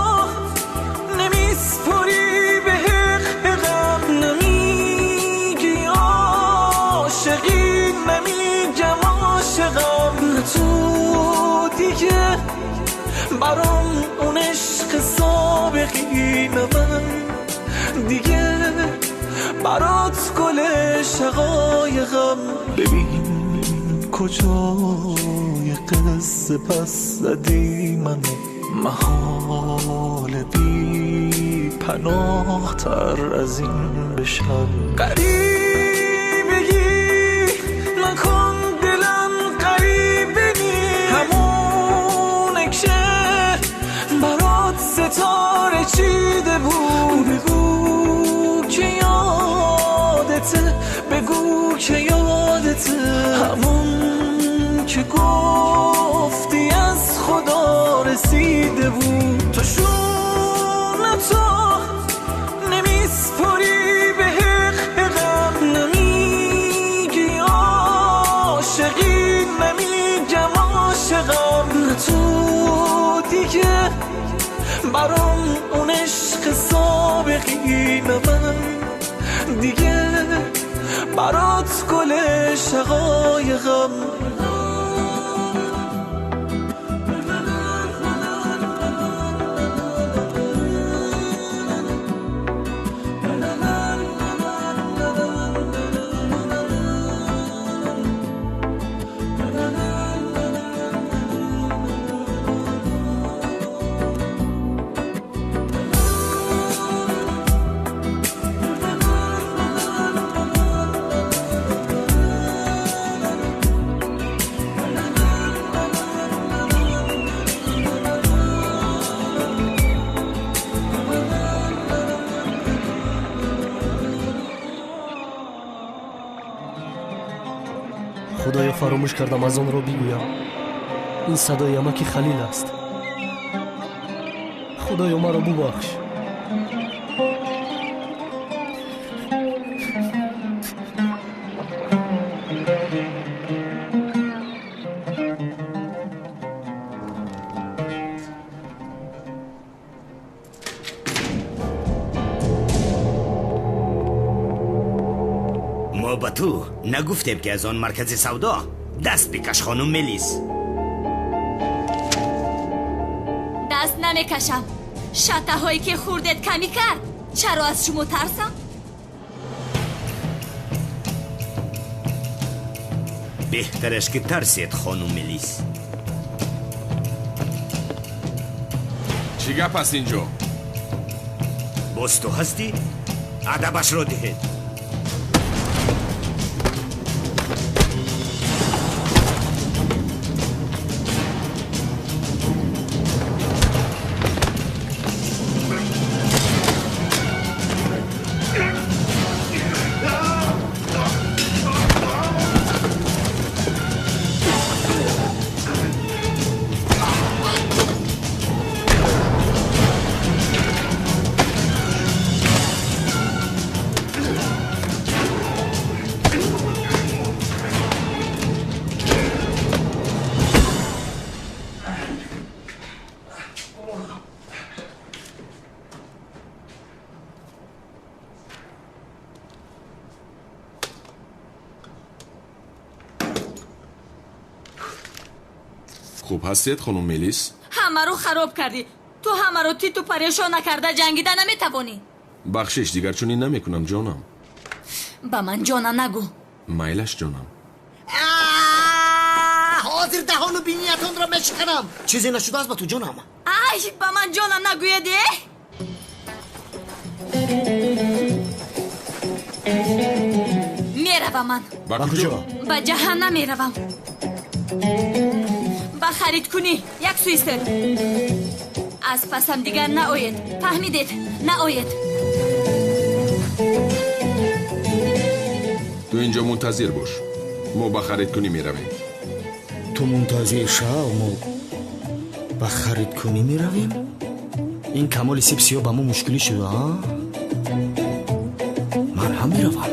نمیسپری به حقم، نمیگی عاشقی، نمیگم عاشقم. تو دیگه برام اون عشق سابقی، نه من دیگه برات گل شقایقم. ببین کجای قصه پس زدی منو، محال بی پناه تر از این بشم. غریبگی نکن دلم غریبه نی، همونه که برات ستاره چیده بود. بگو که یادته، بگو که یادته، همون که گفتی از خدا رسیده بود. تو شونه تو نمیسپری به حقم، نمیگی عاشقی نمیگم عاشقم. تو دیگه برام اون عشق سابقی، نه من دیگه برات گل شقایقم. Худоё, фаромӯш кардам аз онро бигӯям. Ин садои амаки Халил аст. Худоё, маро бубахш. Мо ба ту нагуфтем, ки аз он маркази савдо даст бикаш, хонум Мелис? Даст намекашам. Шатаҳое ки хурдед камӣ кард, чаро аз шумо тарсам? Беҳтараш ки тарсед, хонум Мелис. Чӣ гап аст инҷо? Боз ту ҳастӣ? Адабашро диҳед. Хуб ҳастед, хонум Мелис? Ҳамаро хароб кардӣ. Ту ҳамаро титу парешон накарда ҷангида наметавонӣ. Бахшиш, дигар чунин намекунам, ҷонам. Ба ман ҷонам нагӯ. Майлаш, ҷонам. Ҳозир даҳону биниятонро мешиканам. Чизе нашудааст ба ту, ҷонам. Ай, ба ман ҷонам нагӯед, э? Меравам ман. Ба куҷо? Ба ҷаҳаннам меравам. Ба харидкунӣ як сӯ истед. Аз пасам дигар наоед, фаҳмидед? Наоед. Ту инҷо мунтазир бош, мо ба харидкунӣ меравем. Ту мунтазир шав, мо ба харидкунӣ меравем? Ин камоли сибсиё ба мо мушкилӣ шуда, а? Ман ҳам меравам.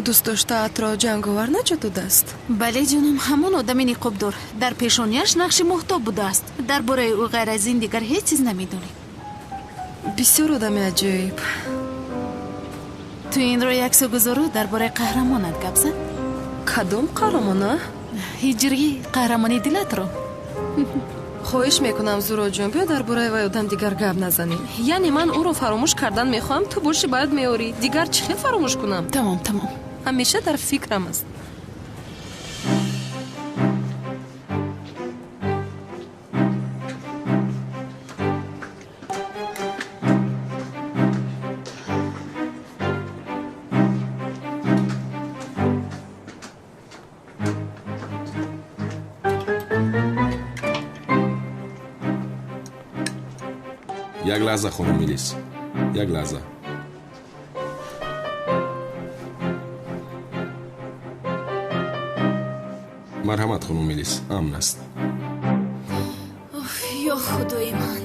Дӯстдоштаатро ҷанговар наҷот додааст? Бале, ҷонам, ҳамон одами ниқобдор. Дар пешонияш нақши моҳтоб будааст. Дар бораи ӯ ғайр аз ин дигар ҳеҷ чиз намедонем. Бисёр одами аҷоиб. Ту инро яксӯ гузору дар бораи қаҳрамонат гап зан. Кадом қаҳрамона? Ҳиҷрӣ, қаҳрамони дилатро. Хоҳиш мекунам, Зуроҷон, биё дар бораи вай одам дигар гап назанем. Яъне ман ӯро фаромӯш кардан мехоҳам, ту боши баъд меорӣ. Дигар чӣ хел фаромӯш кунам? Тамом, тамом. Ҳамеша дар фикрам аст. Як лаҳза, хонум Мелис, як лаҳза. Марҳамат, хонум Мелис, амн аст. Ё худои ман!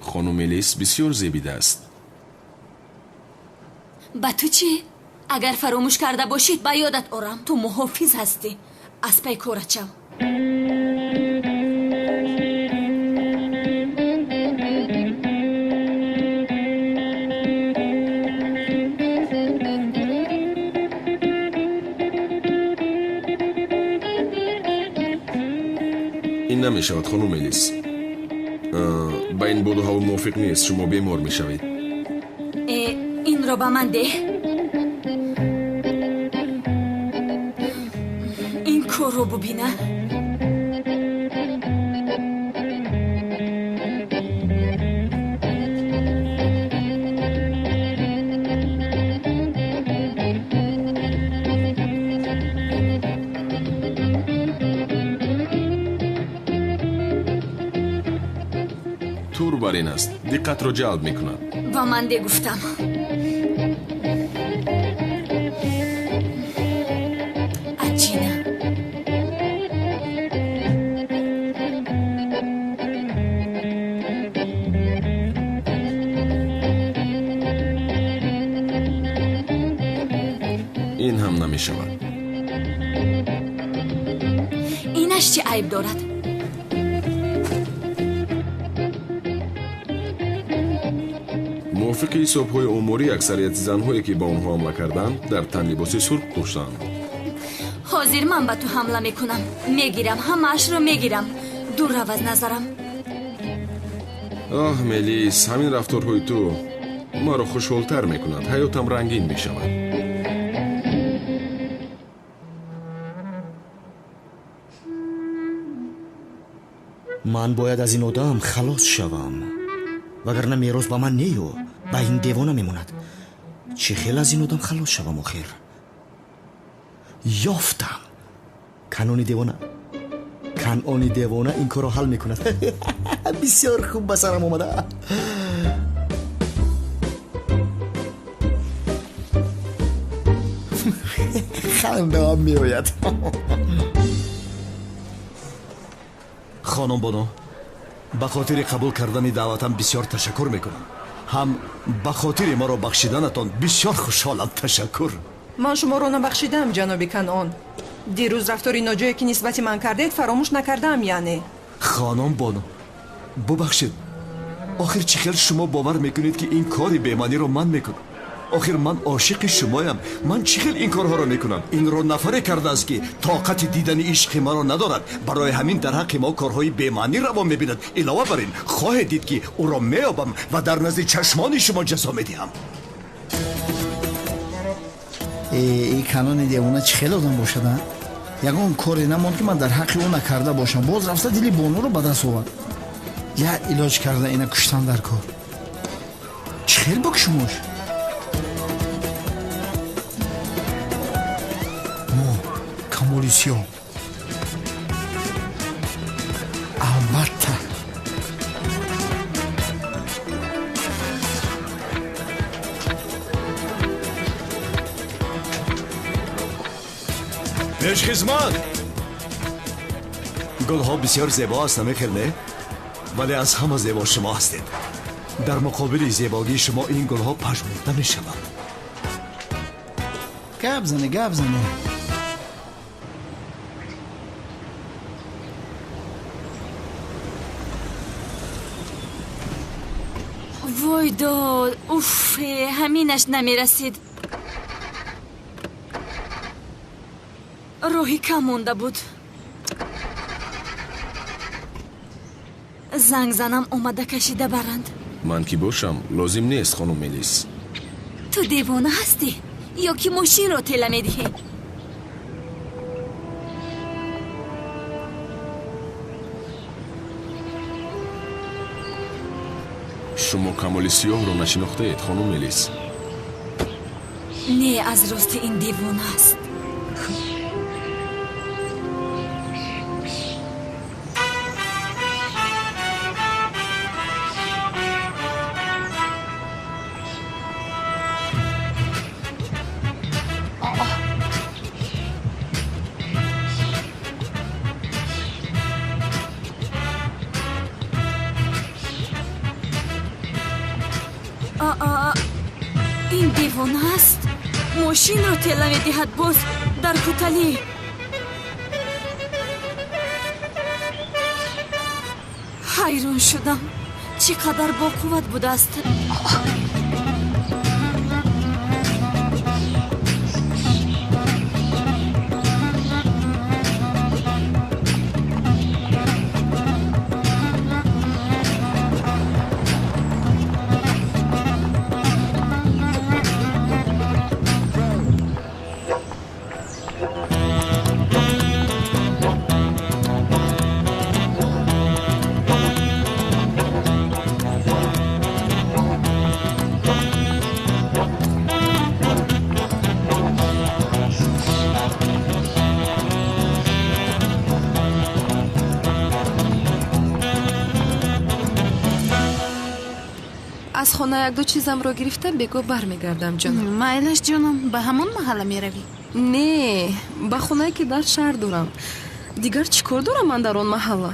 Хонум Мелис бисёр зебидааст. Ба ту чӣ? Агар фаромӯш карда бошид, ба ёдат орам, ту муҳофиз ҳастӣ. Аз пай корат шав. Ин намешавад, хонум Мелис. Ба ин боду ҳаво мувофиқ нест, шумо бемор мешавед. Э, инро ба ман деҳ. Ин корро бубина. Тур бар ин аст, диққатро ҷалб мекунад. Ба ман де, гуфтам. Аҷина. Ин ҳам намешавад. Инаш чӣ айб дорад? Мувофиқи ҳисобҳои оморӣ, аксарияти занҳое, ки ба онҳо ҳамла карданд, дар тан либоси сурх доштанд. Ҳозир ман ба ту ҳамла мекунам. Мегирам, ҳамаашро мегирам. Дур рав аз назарам. Оҳ, Мелис, ҳамин рафторҳои ту маро хушҳолтар мекунад, ҳаётам рангин мешавад. Ман бояд аз ин одам халос шавам, вагарна мерос ба ман нею ба ин девона мемонад. Чӣ хел аз ин одам халос шавам охир? Ёфтам! Канони девона, Канони девона ин корро ҳал мекунад. Бисёр хуб ба сарам омада. Хандаам меояд. Хонум Бону, ба хотири қабул кардани даъватам бисёр ташаккур мекунам. Ҳам ба хотири маро бахшиданатон бисёр хушҳолам. Ташаккур. Ман шуморо набахшидаам, ҷаноби Канъон. Дирӯз рафтори ноҷое, ки нисбати ман кардед, фаромӯш накардаам, яъне. Хонум Бону, бубахшед, охир чӣ хел шумо бовар мекунед, ки ин кори бемаъниро ман мекунам? Охир ман ошиқи шумоям. Ман чӣ хел ин корҳоро мекунам? Инро нафаре кардааст, ки тоқати дидани ишқи маро надорад. Барои ҳамин дар ҳаққи мо корҳои бемаънӣ раво мебинад. Илова бар ин, хоҳед дид, ки ӯро меёбам ва дар назди чашмони шумо ҷазо медиҳам. Э, Канони девона чӣ хел одам бошад, а? Ягон коре намонд, ки ман дар ҳаққи ӯ накарда бошам. Боз рафта дили бонуро ба даст овард. Як илоҷ карда ина куштан дар кор. Чӣ хел бикушмош? Мо камоли сиёҳ, албатта. Пешхизмат, гулҳо бисёр зебо аст, намехел, не? Вале аз ҳама зебо шумо ҳастед. Дар муқобили зебогии шумо ин гулҳо пажмурда мешаванд. Гап зане, гап зане. Вой дод, уф, ҳаминаш намерасид. Роҳи кам монда буд. Занг занам, омада кашида баранд. Ман ки бошам, лозим нест, хонум Мелис. Ту девона ҳастӣ ё ки мошинро тела медиҳӣ? Шумо Камоли Сиёҳро нашинохтаед, хонум Мелис. Не, аз рости ин девона аст. Ин девона аст. Мошинро тела медиҳад, боз дар куталӣ. Ҳайрон шудам, чӣ қадар боқувват будааст. Аз хона якду чизамро гирифта бего бармегардам, ҷонам. Майлаш, ҷонам, ба ҳамон маҳалла меравӣ? Не, ба хонае ки дар шаҳр дорам. Дигар чӣ кор дорам ман дар он маҳалла?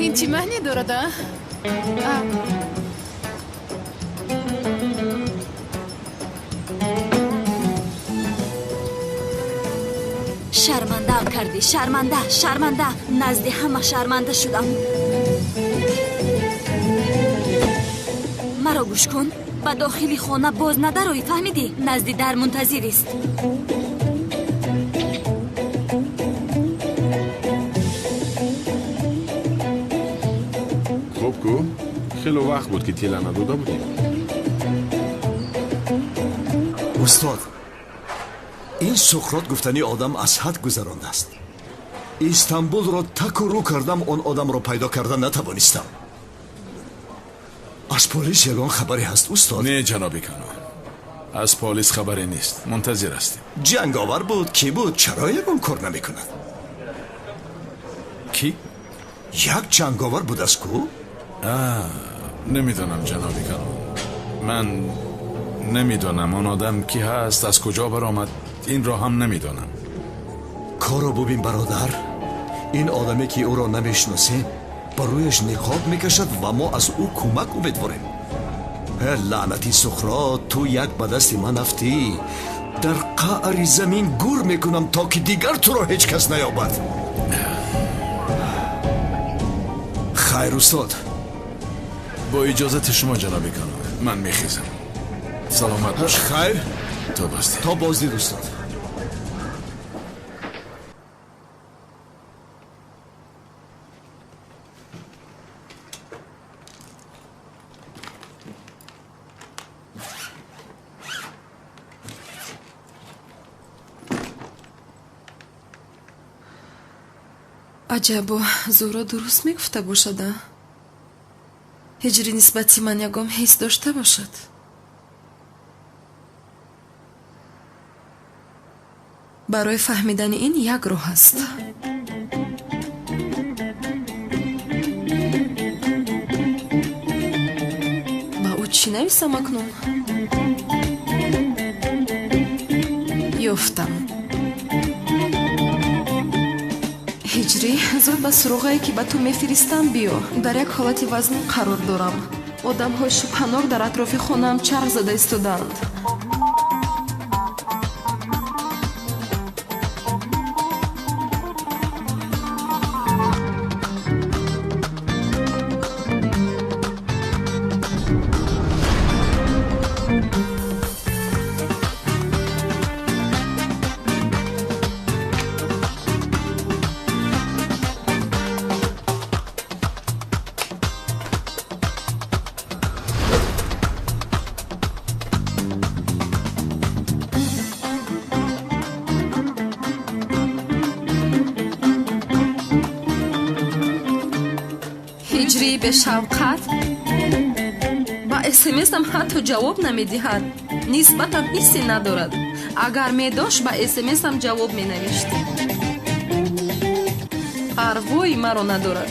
Ин чӣ маъне дорад, а? Шармандаам кардӣ, шарманда, шарманда, назди ҳама шарманда шудам. Маро гӯш кун, ба дохили хона боз надароӣ, фаҳмидӣ? Назди дар мунтазирист. Хуб ку, хело вақт буд ки тела надода будем. Устод, ин Суқрот гуфтани одам аз ҳад гузарондааст. Истанбулро таку рӯ кардам, он одамро пайдо карда натавонистам. Аз полис ягон хабаре ҳаст, устод? Не, ҷаноби Канон, аз полис хабаре нест, мунтазир ҳастем. Ҷанговар буд, кӣ буд? Чаро ягон кор намекунад? Кӣ? Як ҷанговар будааст ку? Намедонам, ҷаноби Канон, ман намедонам он одам кӣ ҳаст, аз куҷо баромад, инро ҳам намедонам. Корро бубин, бародар. Ин одаме ки ӯро намешиносем, ба рӯяш ниқоб мекашад ва мо аз ӯ кӯмак умедворем. Лаънати Суқрот, ту як ба дасти ман афтӣ. Дар қаъри замин гур мекунам, то ки дигар туро ҳеҷ кас наёбад. Хайр, устод. Бо иҷозати шумо, ҷаноби Канон, ман мехезам. Саломат бошед. Хайр. То боздид. То боздид, устод. Аҷабо, Зуҳро дуруст мегуфта бошада? Ҳиҷри нисбати ман ягон ҳис дошта бошад? Барои фаҳмидани ин як роҳ аст. Ба ӯ чӣ нависам акнун? Ёфтам. Ҳиҷрӣ, зуд ба суроғае ки ба ту мефиристам биё. Дар як ҳолати вазнин қарор дорам. Одамҳои шубҳанок дар атрофи хонаам чарх зада истодаанд. Ҳиҷрии бешавқат ба смсам ҳатто ҷавоб намедиҳад, нисбатан ҳиссе надорад. Агар медошт, ба смсам ҷавоб менавишт. Парвои маро надорад.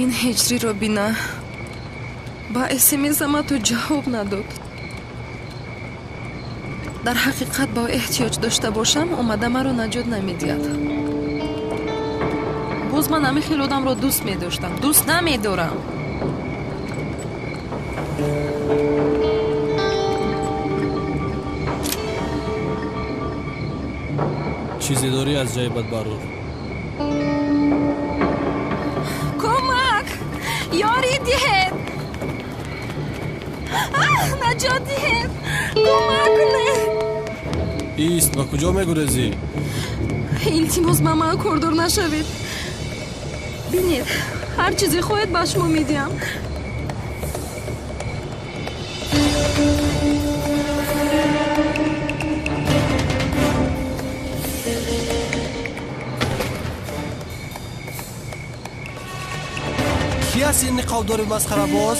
Ин ҳиҷриро бина, ба смсам ҳатто ҷавоб надод. Дар ҳақиқат ба ӯ эҳтиёҷ дошта бошам, омада маро наҷот намедиҳад. Боз ман ҳамин хел одамро дӯст медоштам, дӯст намедорам. Чизе дорӣ аз ҷайбат барор. Кӯмак! Ёрӣ диҳед! Наҷот диҳед! Кӯмак кунед! Ист, ба куҷо мегурезӣ? Илтимос, ба ман кордор нашавед. Бинед, ҳар чизе хоҳед ба шумо медиҳам. Ки аст ин ниқобдори масхарабоз?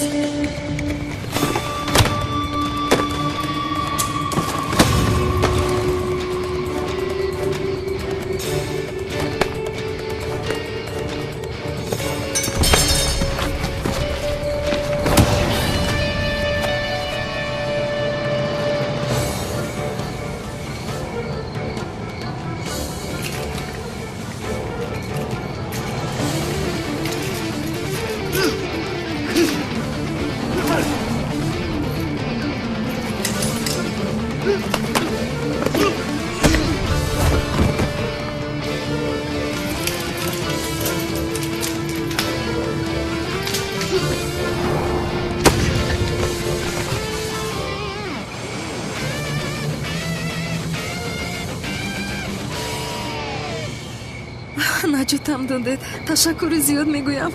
Наҷотам додед, ташаккури зиёд мегӯям.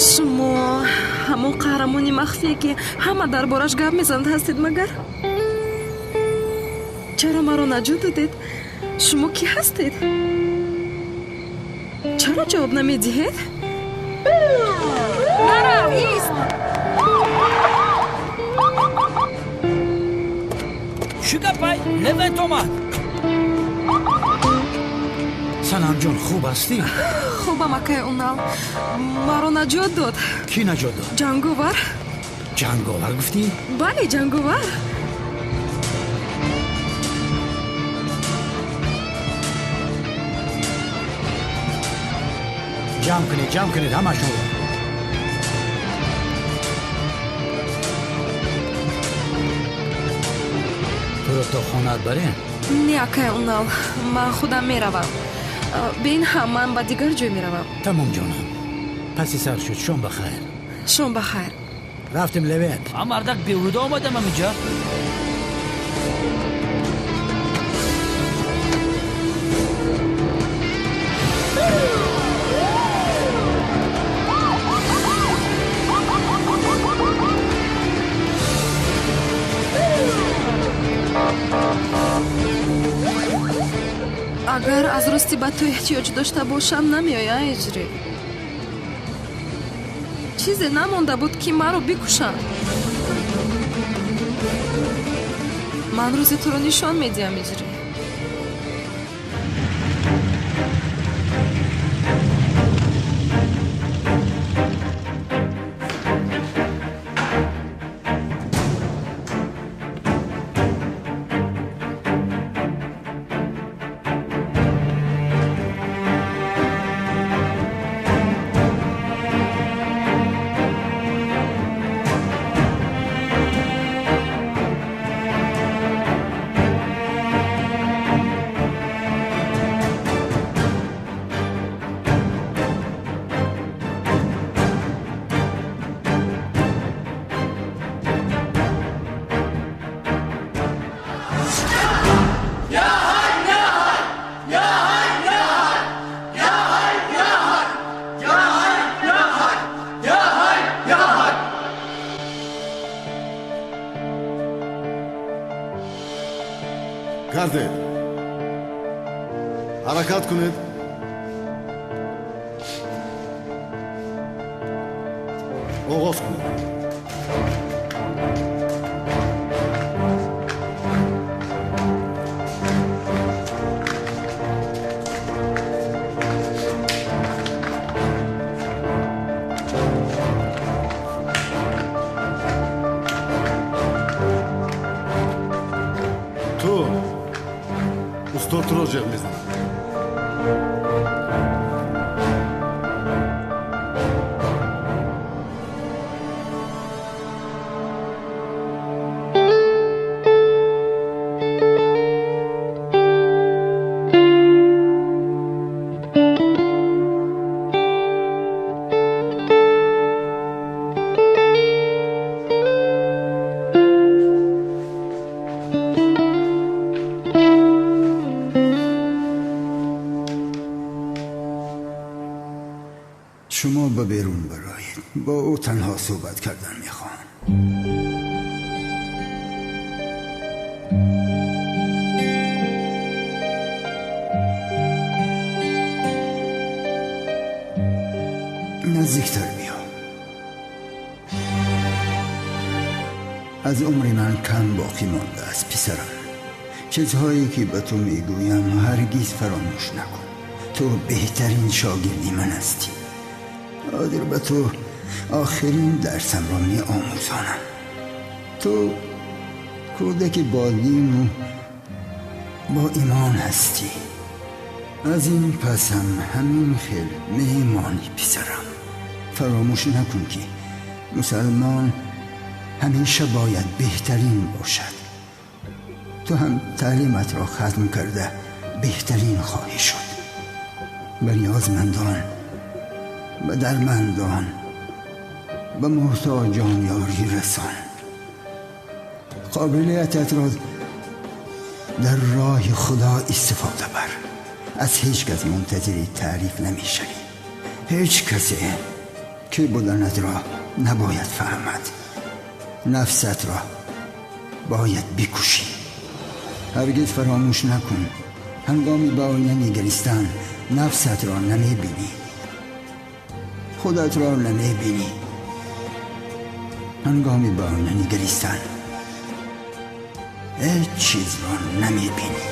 Шумо ҳамон қаҳрамони махфие ки ҳама дар бораш гап мезанад ҳастед, магар? Чаро маро наҷот додед? Шумо кӣ ҳастед? Чаро ҷавоб намедиҳед? Нарав, ист! Чӣ гапай? Левент омад. Санамҷон, хуб ҳастӣ? Хубам, акай Унал. Маро наҷот дод. Кӣ наҷот дод? Ҷанговар. Ҷанговар гуфтӣ? Бале, ҷанговар. Ҷамъ кунед, ҷамъ кунед ҳамашонро. Туро то хонаат барем? Не, акай Унал, ман худам меравам. Бе ин ҳам ман ба дигар ҷой меравам. Тамом, ҷонам, паси сар шуд. Шом ба хайр. Шом ба хайр. Рафтем, Левент. А мардак беҳуда омадам амиҷа. Агар аз рости ба ту эҳтиёҷ дошта бошам, намеоя, Ҳиҷрӣ. Чизе намонда буд, ки маро бикушанд. Ман рӯзи туро нишон медиҳам, Ҳиҷрӣ. Гардед, ҳаракат кунед. Оғоз кунед. Ту устод туро ҷеғ мезанад. شما به بیرون برایید. با او تنها صحبت کردن میخوام. نزدیکتر بیا. از عمر من کم باقی مانده است پسرم. چیزهایی که به تو میگویم هرگز فراموش نکن. تو بهترین شاگردی من هستی. قادر به تو آخرین درسم را می آموزانم. تو کودک با دین و با ایمان هستی. از این پسم همین خیل مهمانی پسرم. فراموش نکن که مسلمان همیشه باید بهترین باشد. تو هم تعلیمت را ختم کرده بهترین خواهی شد. به نیازمندان، به درمندان، به محتاجان یاری رسان. قابلیتت را در راه خدا استفاده بر. از هیچ کس منتظر تعریف نمیشوی. هیچ کسی که بودنت را نباید فهمد. نفست را باید بکشی. هرگز فراموش نکن هنگامی به آینه نگریستن نفست را نمیبینی، خودت را نمیبینی. هنگامی به آینه نگریستن هیچ چیز را نمیبینی.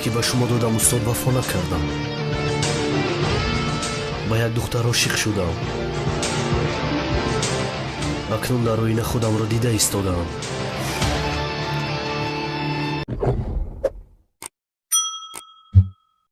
Ки ба шумо додам устод вафо накардам. Ба як духтар ошиқ шудам. Акнун дар оина худамро дида истодаам.